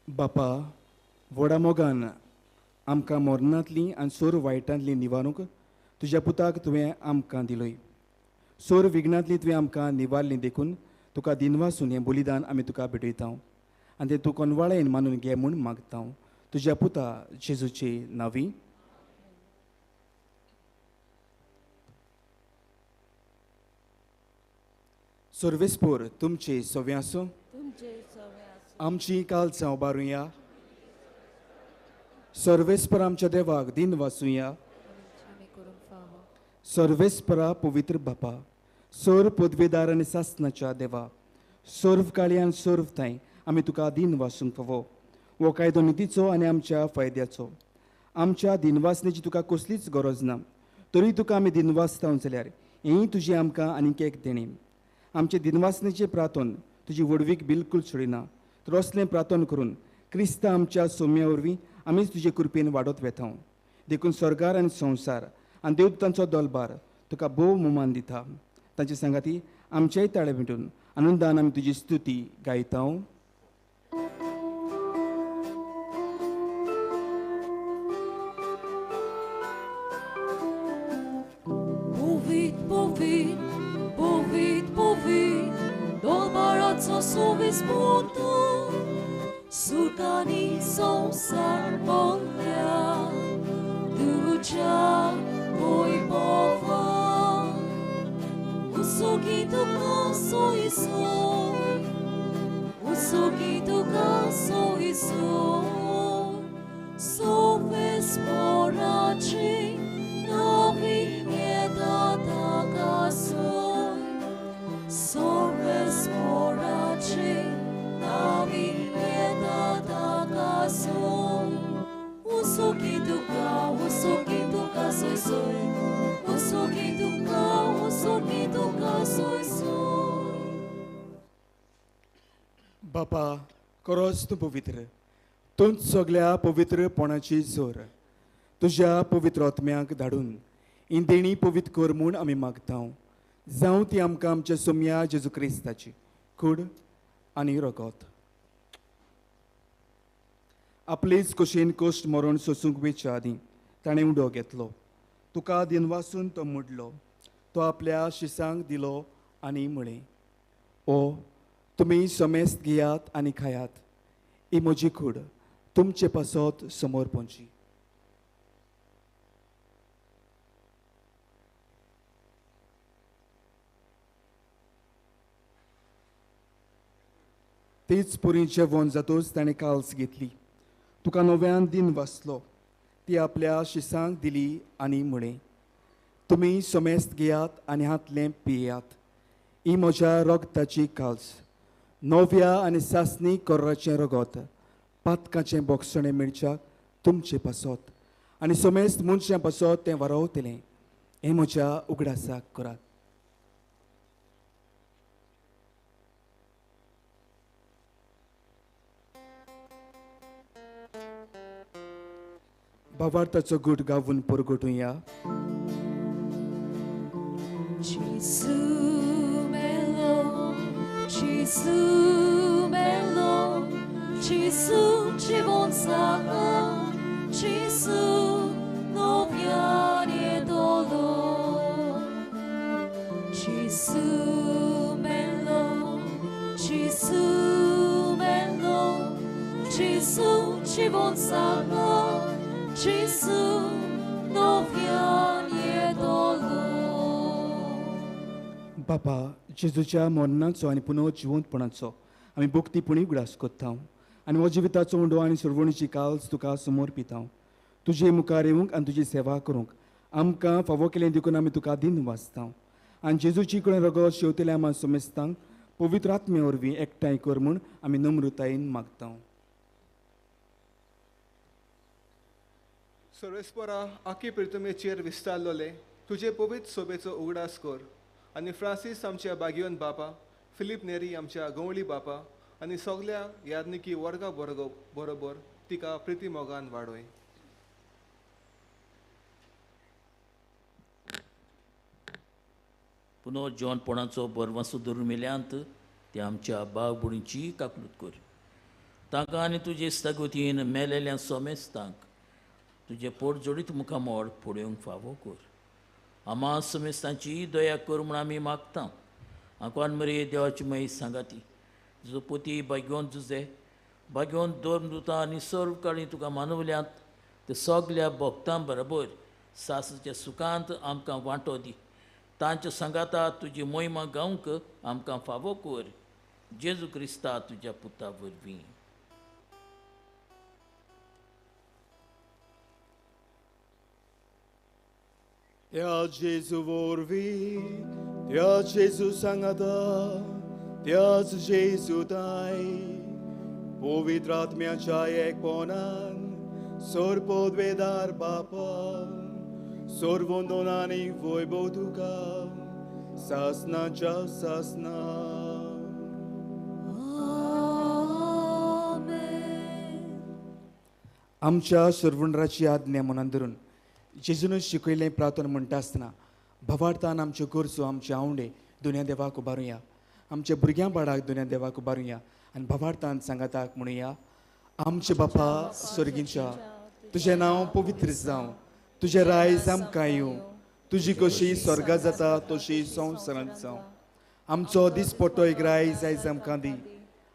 बापा, व्हडा मोगान आमकां मरणांतली आनी सोर वायटांतली निवारूंक तुज्या पुताक तुवें आमकां दिलोय. सोर विघ्नांतली तुवें आमकां निवारली देखून तुका दिनवासून हें बलिदान आमी तुका भेटयता आनी तें तूं कोनवाळेन मानून घे म्हूण मागता तुज्या पुता जेजूचे नांवी. सर्वेस्पोर तुमचे सव्या आसूं, आमची कालचां उबारुया. सर्वेस्पर आमच्या देवाक दिन वाचुया. सर्वेस्परा पवित्र बापा, सोर पदवेदार आनी सासनाच्या देवा, सर्व काळी आनी सर्व थंय आमी तुका दिन वासूंक फावो. हो कायदो नितीचो आनी आमच्या फायद्याचो. आमच्या दिनवासनेची तुका कसलीच गरज ना, तरी तुका आमी दिनवासता जाल्यार हेंय तुजी आमकां आनीक एक देणें. आमचे दिनवासनेचें प्रार्थन तुजी व्हडवीक बिलकूल सोडिना, तर असलें प्रार्थन करून क्रिस्ता आमच्या सोम्या वरवीं आमीच तुजे कृपेन वाडत वेता. देखून स्वर्गार आनी संवसार आनी देवतांचो दलबार तुका भोव मोमान दिता. तांचे सांगाती आमचेय ताळे भेटून आनंदान आमी तुजी स्तुती गायता. Surkani संसार बोल्या तुझ्या वैभवा उसोगी तुका सोयसोय उसोगी तुका सोयसोय सोवेस मोराची नवी येता ताका सोय सोवेस मोराची नवी Usoki tuka soy soy, usoki tuka soy soy. बापा खरोच तूं पवित्र, तूंच सगल्या पवित्रपणाची जोर. तुज्या पवित्र आत्म्याक धाडून ही देणी पवित्र कर म्हूण आमी मागता. जावं ती आमकां आमच्या सोम्या जेजू क्रिस्ताची कूड आनी रगत. आपलेच कशेन कश्ट मरण सोसूंक वेच्या आदीं ताणें उडो घेतलो, तुका दिनवासून तो मोडलो, तो आपल्या शिसांक दिलो आनी म्हळें, ओ तुमी समेस्त घेयात आनी खायात, ही म्हजी कूड तुमचे पासत समोर पोंची. तीच पुरी जेवण जातूच ताणें काल्स घेतली, तुका नव्यान दिन वाचलो, ती आपल्या शिसांक दिली आनी म्हळें, तुमी समेस्त घेयात आनी हांतलें पियात, ही म्हज्या रगताची काल्स, नव्या आनी सासणी कोर्राचें रगत, पातकाचें बोगसणें मेळच्याक तुमचे पासत आनी समेस्त मनशां पासत तें वारोवतलें. हें म्हज्या उगडासाक करात. भावार्थाचो गूट गावून परगटुया. Gesù melo, Gesù melo, Gesù ci vonsaga, Gesù no viene dolor. Gesù melo, Gesù melo, Gesù ci vonsaga, Gesù no viene dolor. बापा, जेजूच्या मरणाचो आनी पुनर्जिवंतपणाचो आमी भक्तीपणी उगडास करता आनी हो जिविताचो उंडो आनी सरवणीची काल्स तुका समर्पिता. तुजे मुखार येवंक आनी तुजी सेवा करूंक आमकां फावो केलें देखून आमी तुका दिन वाचता आनी जेजूची कडेन रगत शेवतल्या आमा समेस्तांक पवित्र आत्म्या वरवीं एकठांय कर म्हूण आमी नम्रतायेन मागता. सर्वेस्परा आखी प्रितमेचेर विस्तारलोले तुजे पवित्र सोबेचो उगडास कर आनी फ्रांसीस आमच्या बागियोन बापा, फिलीप नेरी आमच्या गवळी बापा आनी सगल्या यादनिकी वर्गा बरोबर तिका प्रिती मोगान वाडोय. पुनर्जिवनपणाचो बरवासो धरून मेल्यांत ते आमच्या बाग बुडीची काकलूत कर. तांकां आनी तुजे स्थगतीन मेलेल्या सोमेस्तांक तुजें पोट जोडीत मुखामोड पळोवंक फावो कर. आमा समेस्तांची दया कर म्हूण आमी मागता. आंकवान मरे देवाची मयी सांगाती तुजो पोती भाग्योन तुजे भाग्योन धर्मदुतां आनी सर्व काळी तुका मानवल्यांत ते सगल्या भक्तां बरोबर सासच्या सुखांत आमकां वांटो दी. तांच्या सांगाता तुजी मोहिमा गावंक आमकां फावो कर. जेजू क्रिस्ता तुज्या पुता वरवीं. ह्या जेजू वरवीं त्याच जेजू सांगाता, त्याच जेजू ताय, पवित्र आत्म्याच्या एकपणान, सोर पदवेदार बापा, सोरवंदन आनी वैभव तुका सासनाच्या सासना. आमच्या सर्वंडराची आज्ञा मनान धरून जेजून शिकयलें प्रार्थना म्हणटा आसतना भावार्थान आमच्यो गरजो, आमचे आवंडे दुनिया देवाक उबारुया, आमच्या भुरग्यां बाळाक दुनिया देवाक उबारुया आनी भावार्थान सांगाताक म्हणुया. आमचे बापा स्वर्गींच्या, तुजें नांव पवित्र जावं, तुजें रायज आमकां येवं, तुजी कशी स्वर्गां जाता तशी संवसारांत जावं. आमचो दिसपट्टो एक रायज आयज आमकां दी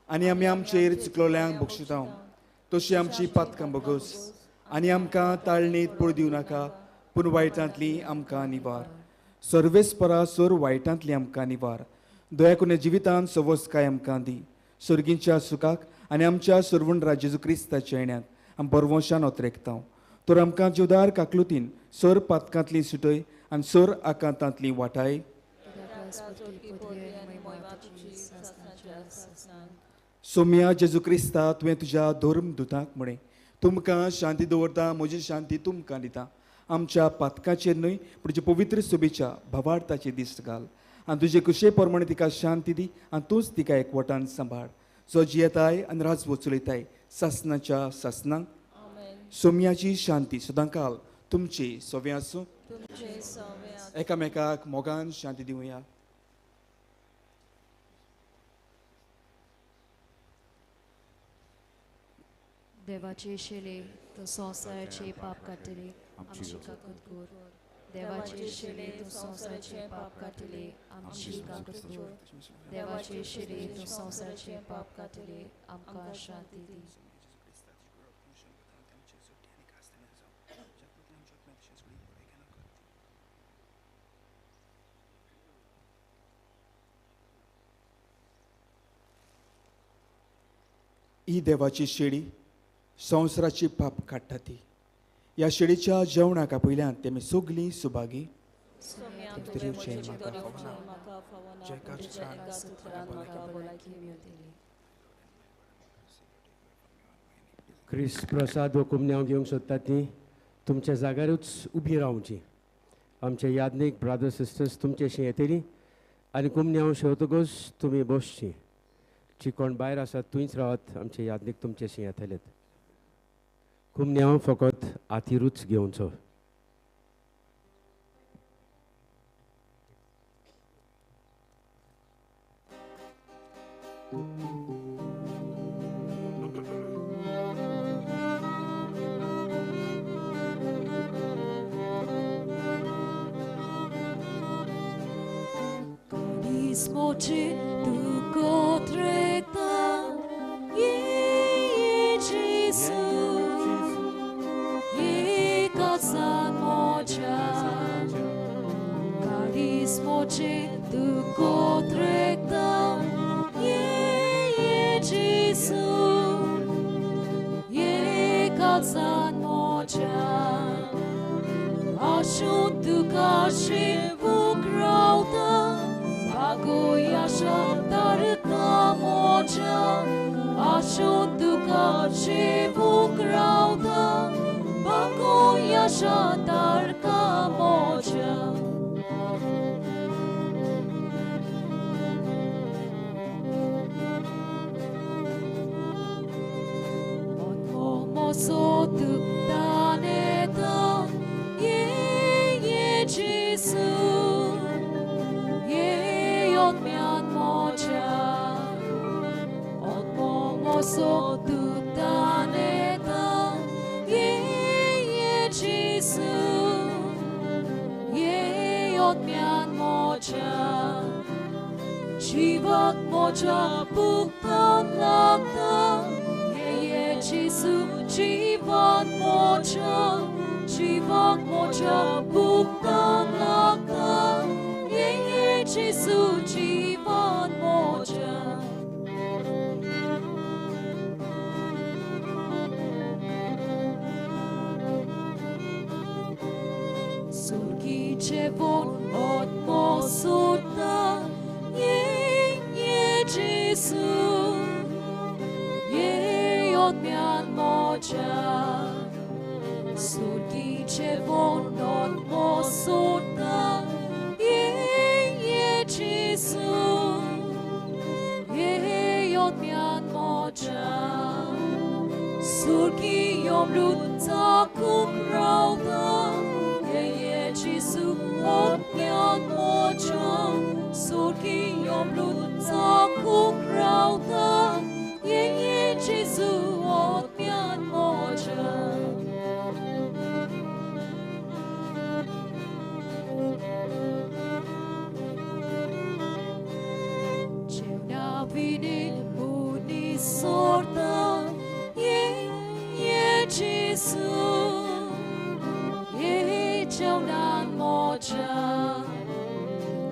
आनी आमी आमचेर चुकलोल्यांक बक्षितांव तशी आमची पातकां बगस आनी आमकां ताळणीत पळ दिवं नाका, पूण वायटांतली आमकां निवार. सर्वेस्परा सोर वायटांतली आमकां निवार. दया करून जिवितांत सवसकाय आमकां दी, सर्गींच्या सुखाक आनी आमच्या सर्वणरा जेजू क्रिस्ताच्या येण्याक आमी बरवंशान ओतरेकता. तर आमकां जिवदार काकलुतीन सोर पातकांतली सुटय आनी सोर आकांतांतली वाटाय. सोम्या जेजू क्रिस्ता, तुवें तुज्या धर्म दुतांक म्हळें, तुमकां शांती दवरता, म्हजी शांती तुमकां दिता. आमच्या पातकाचेर न्हय पूण तुज्या पवित्र सोबेच्या भावार्थाचे दिश्ट घाल आनी तुजे कुशे प्रमाणे तिका शांती दी आनी तूंच तिका एकवटान सांबाळ, जो जियेताय आनी राजवट चलयताय सासनाच्या सासनाक. सोम्याची शांती सदांकाल तुमची सोवे आसूं. एकामेकाक मोगान शांती दिवया. देवाचे शेले तो संवसाराचे पाप काडटले, आमची काकूत कर. देवाचे शेले तूं संवसाराचे पाप काडटले, आमची काकूत कर. देवाचे शेले तूं संवसाराचे पाप काडटले, आमकां शांती दी. ही देवाची शेळी संवसाराची पाप काडटा ती. ह्या शेळीच्या जेवणाक आपयल्यान तेमी सगळीं सुभागी. क्रिस्त प्रसाद हो कुमन्यांव घेवंक सोदता ती तुमच्या जाग्यारूच उबी रावची. आमचे यादनीक ब्रादर्स सिस्टर्स तुमचेशी येतली आनी कुमन्यांव शेवतकूच तुमी बसची. जी कोण भायर आसात थंयच रावात, आमचे यादनीक तुमचेशी येतलेत. कुमन्यांव फकत आतिरूच घेवचो. Surghi ce von otmosul. odmian moja, surgi čevono mosorta, je Jesu, je odmian moja, surgi omluta kukrauda, je Jesu odmian moja, surgi omluta kukrauda, je Jesu odmian moja. Vine unisorta, je Jesu, je čevnan moja,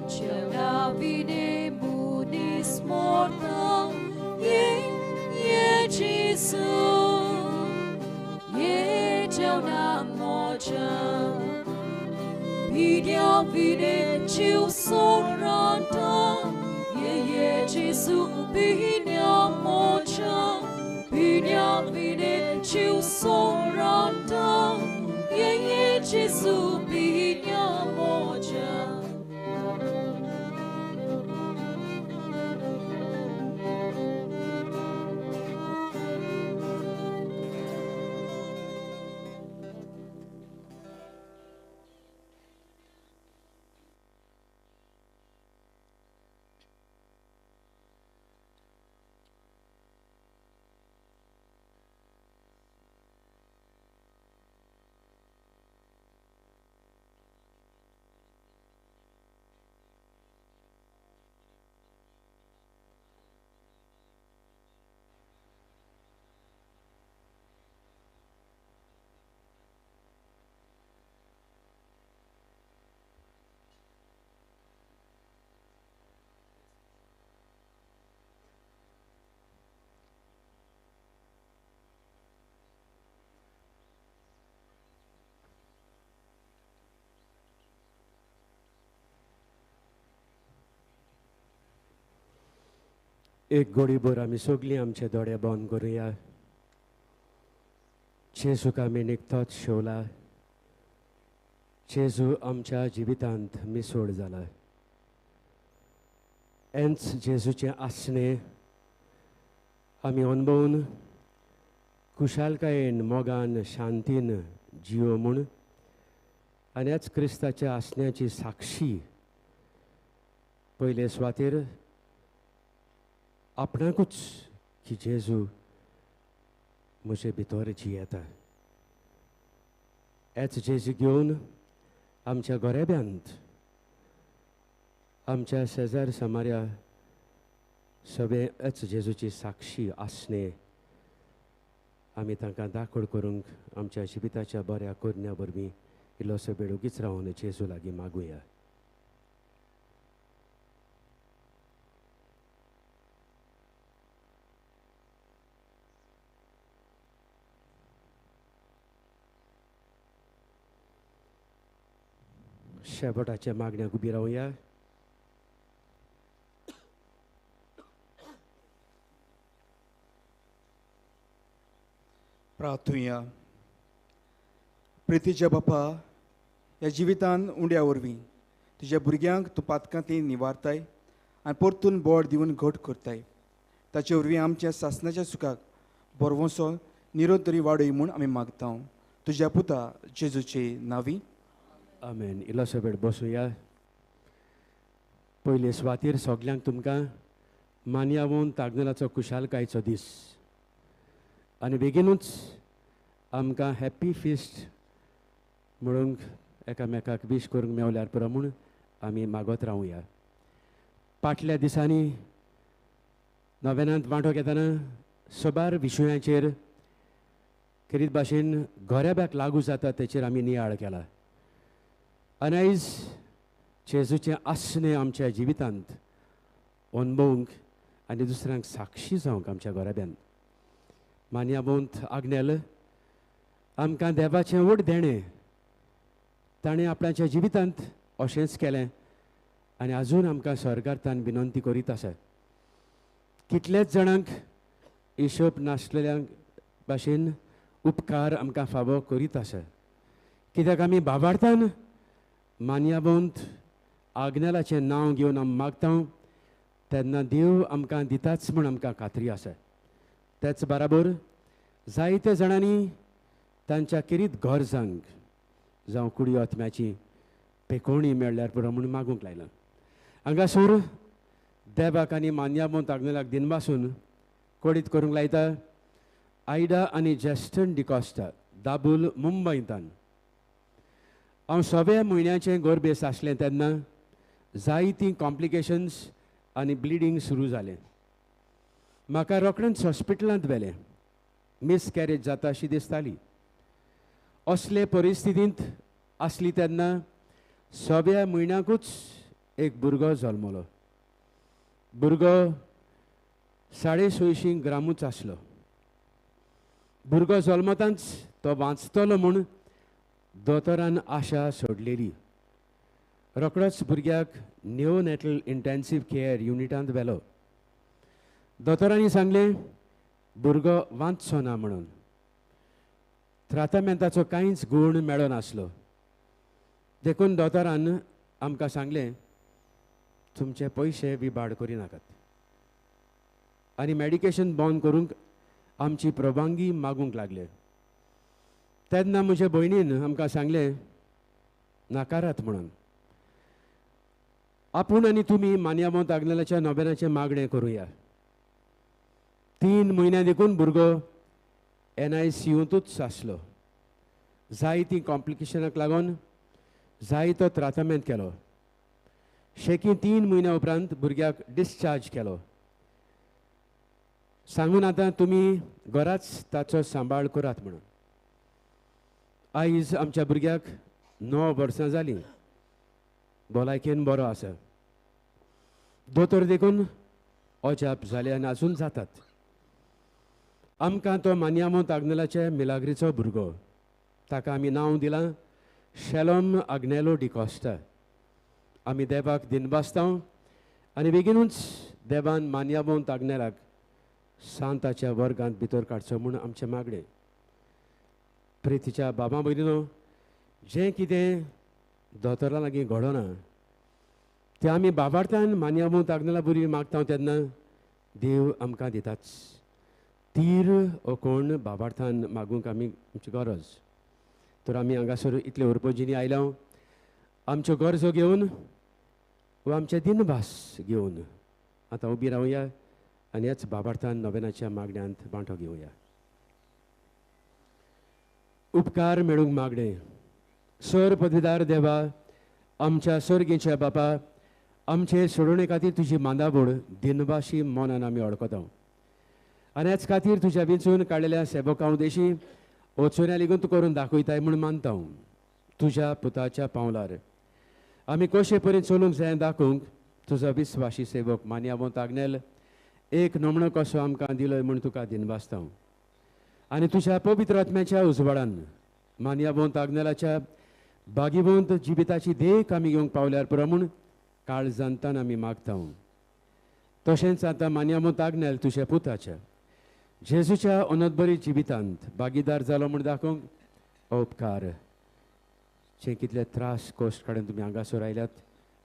čevna vine unismorta, je Jesu, je čevnan moja, vidja vine čivsoranta, je Jesu, pinya moja, pinya vine čivsoranta, je Jesu, pinya moja. एक गोडीभर आमी सगळीं आमचे दोळे बंद करुया. जेजूक आमी निकतोच शेवला. जेजू आमच्या जिवितांत मिसोड जाला. एन्च जेजूचें आसणें आमी अणभवून खुशालकायेन मोगान शांतीन जियो म्हूण आनी ह्याच क्रिस्ताच्या आसण्याची साक्षी पयले सुवातेर आपणाकूच की जेजू म्हजे भितर जियेता. हेच जेजू घेवन आमच्या गोरेब्यांत आमच्या शेजार समार्या सगळे हेच जेजूची साक्षी आसणे आमी तांकां दाखोड करूंक आमच्या जिविताच्या बऱ्या करण्या वरवीं इल्लोसो वेळ ओगीच रावन जेजू लागीं मागुया. शेवटाच्या मागण्याक उबी रावया. प्रार्थुया. प्रितीच्या बापा, ह्या जिवितान उंड्या वरवीं तुज्या भुरग्यांक तूं पातकांती निवारताय आनी परतून बोड दिवन घट करताय. ताचे वरवीं आमच्या सासणाच्या सुखाक बरवसो निरोध तरी वाडय म्हूण आमी मागता तुज्या पुता जेजूचे नांवी. आमेन. इल्लोसो वेळ बसुया. पयले सुवातेर सगल्यांक तुमकां मानयावून तागनाचो खुशालकायेचो दीस आनी बेगीनूच आमकां हॅप्पी फिस्ट म्हणूंक एकामेकाक वीश करूंक मेवल्यार पुरो म्हूण आमी मागत रावुया. फाटल्या दिसांनी नव्यानांत वांटो घेतना सबार विशयांचेर खेरीत भाशेन गोरेब्याक लागू जाता तेचेर आमी नियाळ केला आनी आयज जेजूचें आसणें आमच्या जिवितांत अणभवूंक आनी दुसऱ्यांक साक्षी जावंक आमच्या गोरेब्यांत मान्याबोंत आग्नेल आमकां देवाचें व्हड देणें ताणें आपणाच्या जिवितांत अशेंच केलें आनी आजून आमकां स्वर्गार तान विनंती करीत आसा. कितल्याच जाणांक हिशोब नासलेल्यांक भाशेन उपकार आमकां फावो करीत आसा. कित्याक आमी बाबार्थान मान्यावंत आग्नेलाचें नांव घेवन आमी मागता तेन्ना देव आमकां दिताच म्हूण आमकां खात्री आसा. तेच बराबर जायते जाणांनी तांच्या किरीत गरजांक जावं कुडी आत्म्याची पेकोणी मेळ्ळ्यार पुरो म्हूण मागूंक लायलां. हांगासर देवाक आनी मान्यावंत आग्नेलाक दिनवासून कोडीत करूंक लायता आयडा आनी जेस्टन डिकॉस्टा, दाबूल, मुंबयंतान. हांव सव्या म्हयन्याचें गोरबेस आसलें तेन्ना जायतीं कॉम्प्लिकेशन्स आनी ब्लिडींग सुरू जालें. म्हाका रोखडेंच हॉस्पिटलांत व्हेलें. मिसकॅरेज जाता अशी दिसताली. असले परिस्थितींत आसली तेन्ना सव्या म्हयन्याकूच एक भुरगो जल्मलो. भुरगो 650 ग्रामूच आसलो. भुरगो जल्मतांच तो वांचतलो म्हूण दोतोरान आशा सोडलेली. रोखडोच भुरग्याक निओनेटल इंटेन्सीव केअर युनिटांत व्हेलो. दोतोरांनी सांगलें भुरगो वांचचो ना म्हणून. त्रातामेंताचो कांयच गूण मेळनासलो. देखून दोतोरान आमकां सांगलें तुमचे पयशे विबाड करिनाकात आनी मॅडिकेशन बंद करूंक आमची परवानगी मागूंक लागले. तेन्ना म्हजे भयणीन आमकां सांगलें नाकारात म्हणून. आपूण आनी तुमी मान्यावंत आग्नेलाच्या नोबेनाचें मागणें करुया. 3 म्हयन्या देखून भुरगो NICUंतूच आसलो. जायतीं कॉम्प्लिकेशनाक लागून जायतो त्रातामेंत केलो. शेकी 3 म्हयन्या उपरांत भुरग्याक डिस्चार्ज केलो. सांगून आतां तुमी घराच ताचो सांबाळ करात म्हणून. आयज आमच्या भुरग्याक 9 वर्सां जालीं. भलायकेन बरो आसा. दोतोर देखून अजाप जाले आनी आजून जातात. आमकां तो मान्यावंत आग्नेलाचे मिलाग्रीचो भुरगो, ताका आमी नांव दिलां शेलोम आग्नेलो डिकॉस्टा. आमी देवाक दिनवासता आनी बेगीनूच देवान मान्यावंत आग्नेलाक सांताच्या वर्गांत भितर काडचो म्हूण आमचें मागणें. प्रितीच्या बाबा भयणीनो, जें कितें दोतोरा लागीं घडोना तें आमी बाबार्थान मान्यावंत आग्नेला बरी मागता तेन्ना देव आमकां दिताच. तीर ओ कोण बाबार्थान मागूंक आमी आमची गरज. तर आमी हांगासर इतले उरपोजिनी आयल्या आमच्यो गरजो घेवन वा आमचे दिनभास घेवन आतां उबी रावया आनी ह्याच बाबार्थान नोवेनाच्या मागण्यांत वांटो घेवया. उपकार मेळूंक मागणें. सर पदवीदार देवा, आमच्या सर्गीच्या बापा, आमचे सोडोवणे खातीर तुजी मांदावड दिनवाशी मनान आमी अडकता आनी ह्याच खातीर तुज्या विंचून काडलेल्या सेवकां उदेशी वचोन्या लेगून तूं करून दाखयताय म्हूण मानता. तुज्या पुताच्या पावलार आमी कशे परी चलूंक जाय दाखोवंक तुजो विस्वाशी सेवक मान्यावंत आग्नेल एक नमणो कसो आमकां दिलोय म्हूण तुका दिनवासता. आनी तुज्या पवित्र आत्म्याच्या उजवाडान मान्यावंत आग्नेलाच्या भागीवंत जिविताची देख आमी घेवंक पावल्यार पुरो म्हूण काळजांतान आमी मागता. तशेंच आतां मान्यावंत आग्नेल तुज्या पुताच्या जेजूच्या अनंतबरी जिवितांत भागीदार जालो म्हूण दाखोवंक उपकार. जे कितले त्रास कश्ट काडून तुमी हांगासर आयल्यात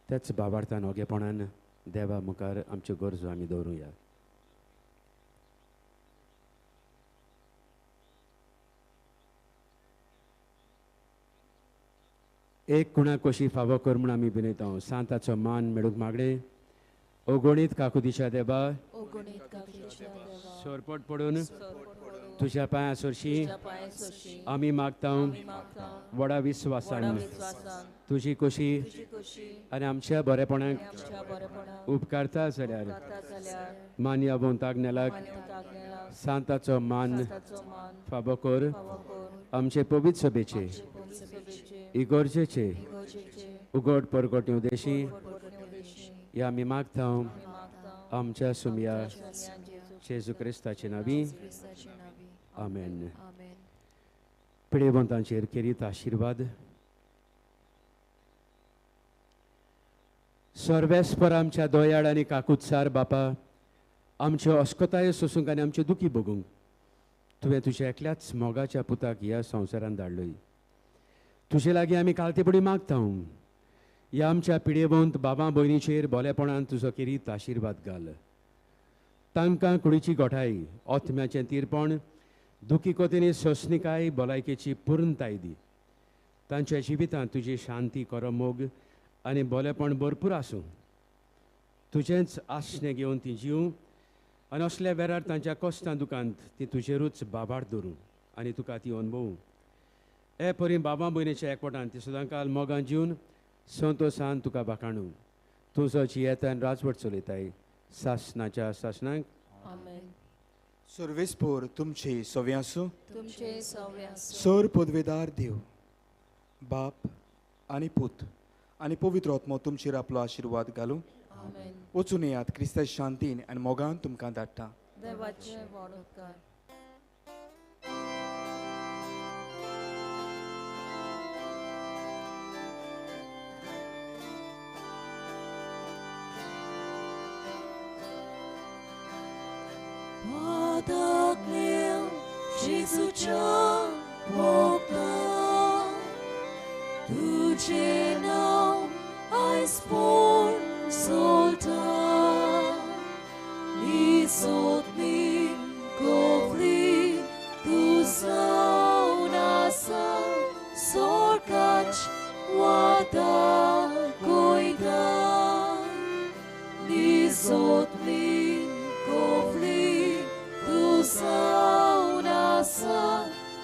तेच बाबार्थान ओगेपणान देवा मुखार आमच्यो गरजो आमी दवरुया. एक कुणा कशी फावो कर म्हूण आमी विनयता. सांताचो मान मेळूंक मागणें. ओगणीत काकुदिच्या देवा, सरपट पडून तुज्या पांया सरशी आमी मागता व्हडा विस्वासान तुजी कशी आनी आमच्या बरेपणाक उपकारता जाल्यार मान्यावंत आग्नेलाक सांताचो मान फावो कर. आमचे पवित्र सभेचे इगर्जेचे उगड परगट उदेशी या आमी मागता आमच्या सुमया जेजू क्रिस्ताचे नांवी. आमेन. पिडेवंतांचेर केरीत आशिर्वाद. सर्वेस्पर आमच्या दोयाळ आनी काकुत्सार बापा, आमच्यो अस्कतायो सोसूंक आनी आमच्यो दुखी भोगूंक तुवें तुज्या एकल्याच मोगाच्या पुताक ह्या संवसारान धाडलोय. तुजे लागीं आमी कालतेपणी मागता. ह्या आमच्या पिडेवंत बाबा भयणीचेर बोलेपणान तुजो किरीत आशिर्वाद घाल. तांकां कुडीची गोठाय, ओथम्याचें तीरपण, दुखी कोतीनी सोंसणिकाय, भलायकेची पुर्णताय दी. तांच्या जिवितांत तुजी शांती, खरो मोग आनी बोलेपण भरपूर आसूं. तुजेंच आसणें घेवन ती जीव आनी असल्या वेळार तांच्या कश्टां दुकांत ती तुजेरूच बाबार धरूं आनी तुका ती अनुभवूं. हे परी बाबा भयणीच्या एकवटान ती सदांकाल मोगान जीवन संतोसान तुका बाकाणू. तुजो जियेता आनी राजवट चलयताय सासणाच्या सासणाक. आमेन. सर्वेस्पोर तुमचे सवे आसूं. तुमचे सवे आसूं. सर पदवेदार देव बाप आनी पूत आनी पवित्र आत्मो तुमचेर आपलो आशिर्वाद घालूं. आमेन. वचून येयात क्रिस्ता शांतीन आनी मोगान तुमकां धाडटा. देवाचे व्हड उपकार. Jésuच्या मोगान तुजें नांव आयज पूर्ण सोलता. निसोतनी कोफली तूं जावन आसा सोर्गाच वादा कोयता. निसोतनी कोफली तूं जावन आसा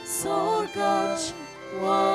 सोर्गाच वादा.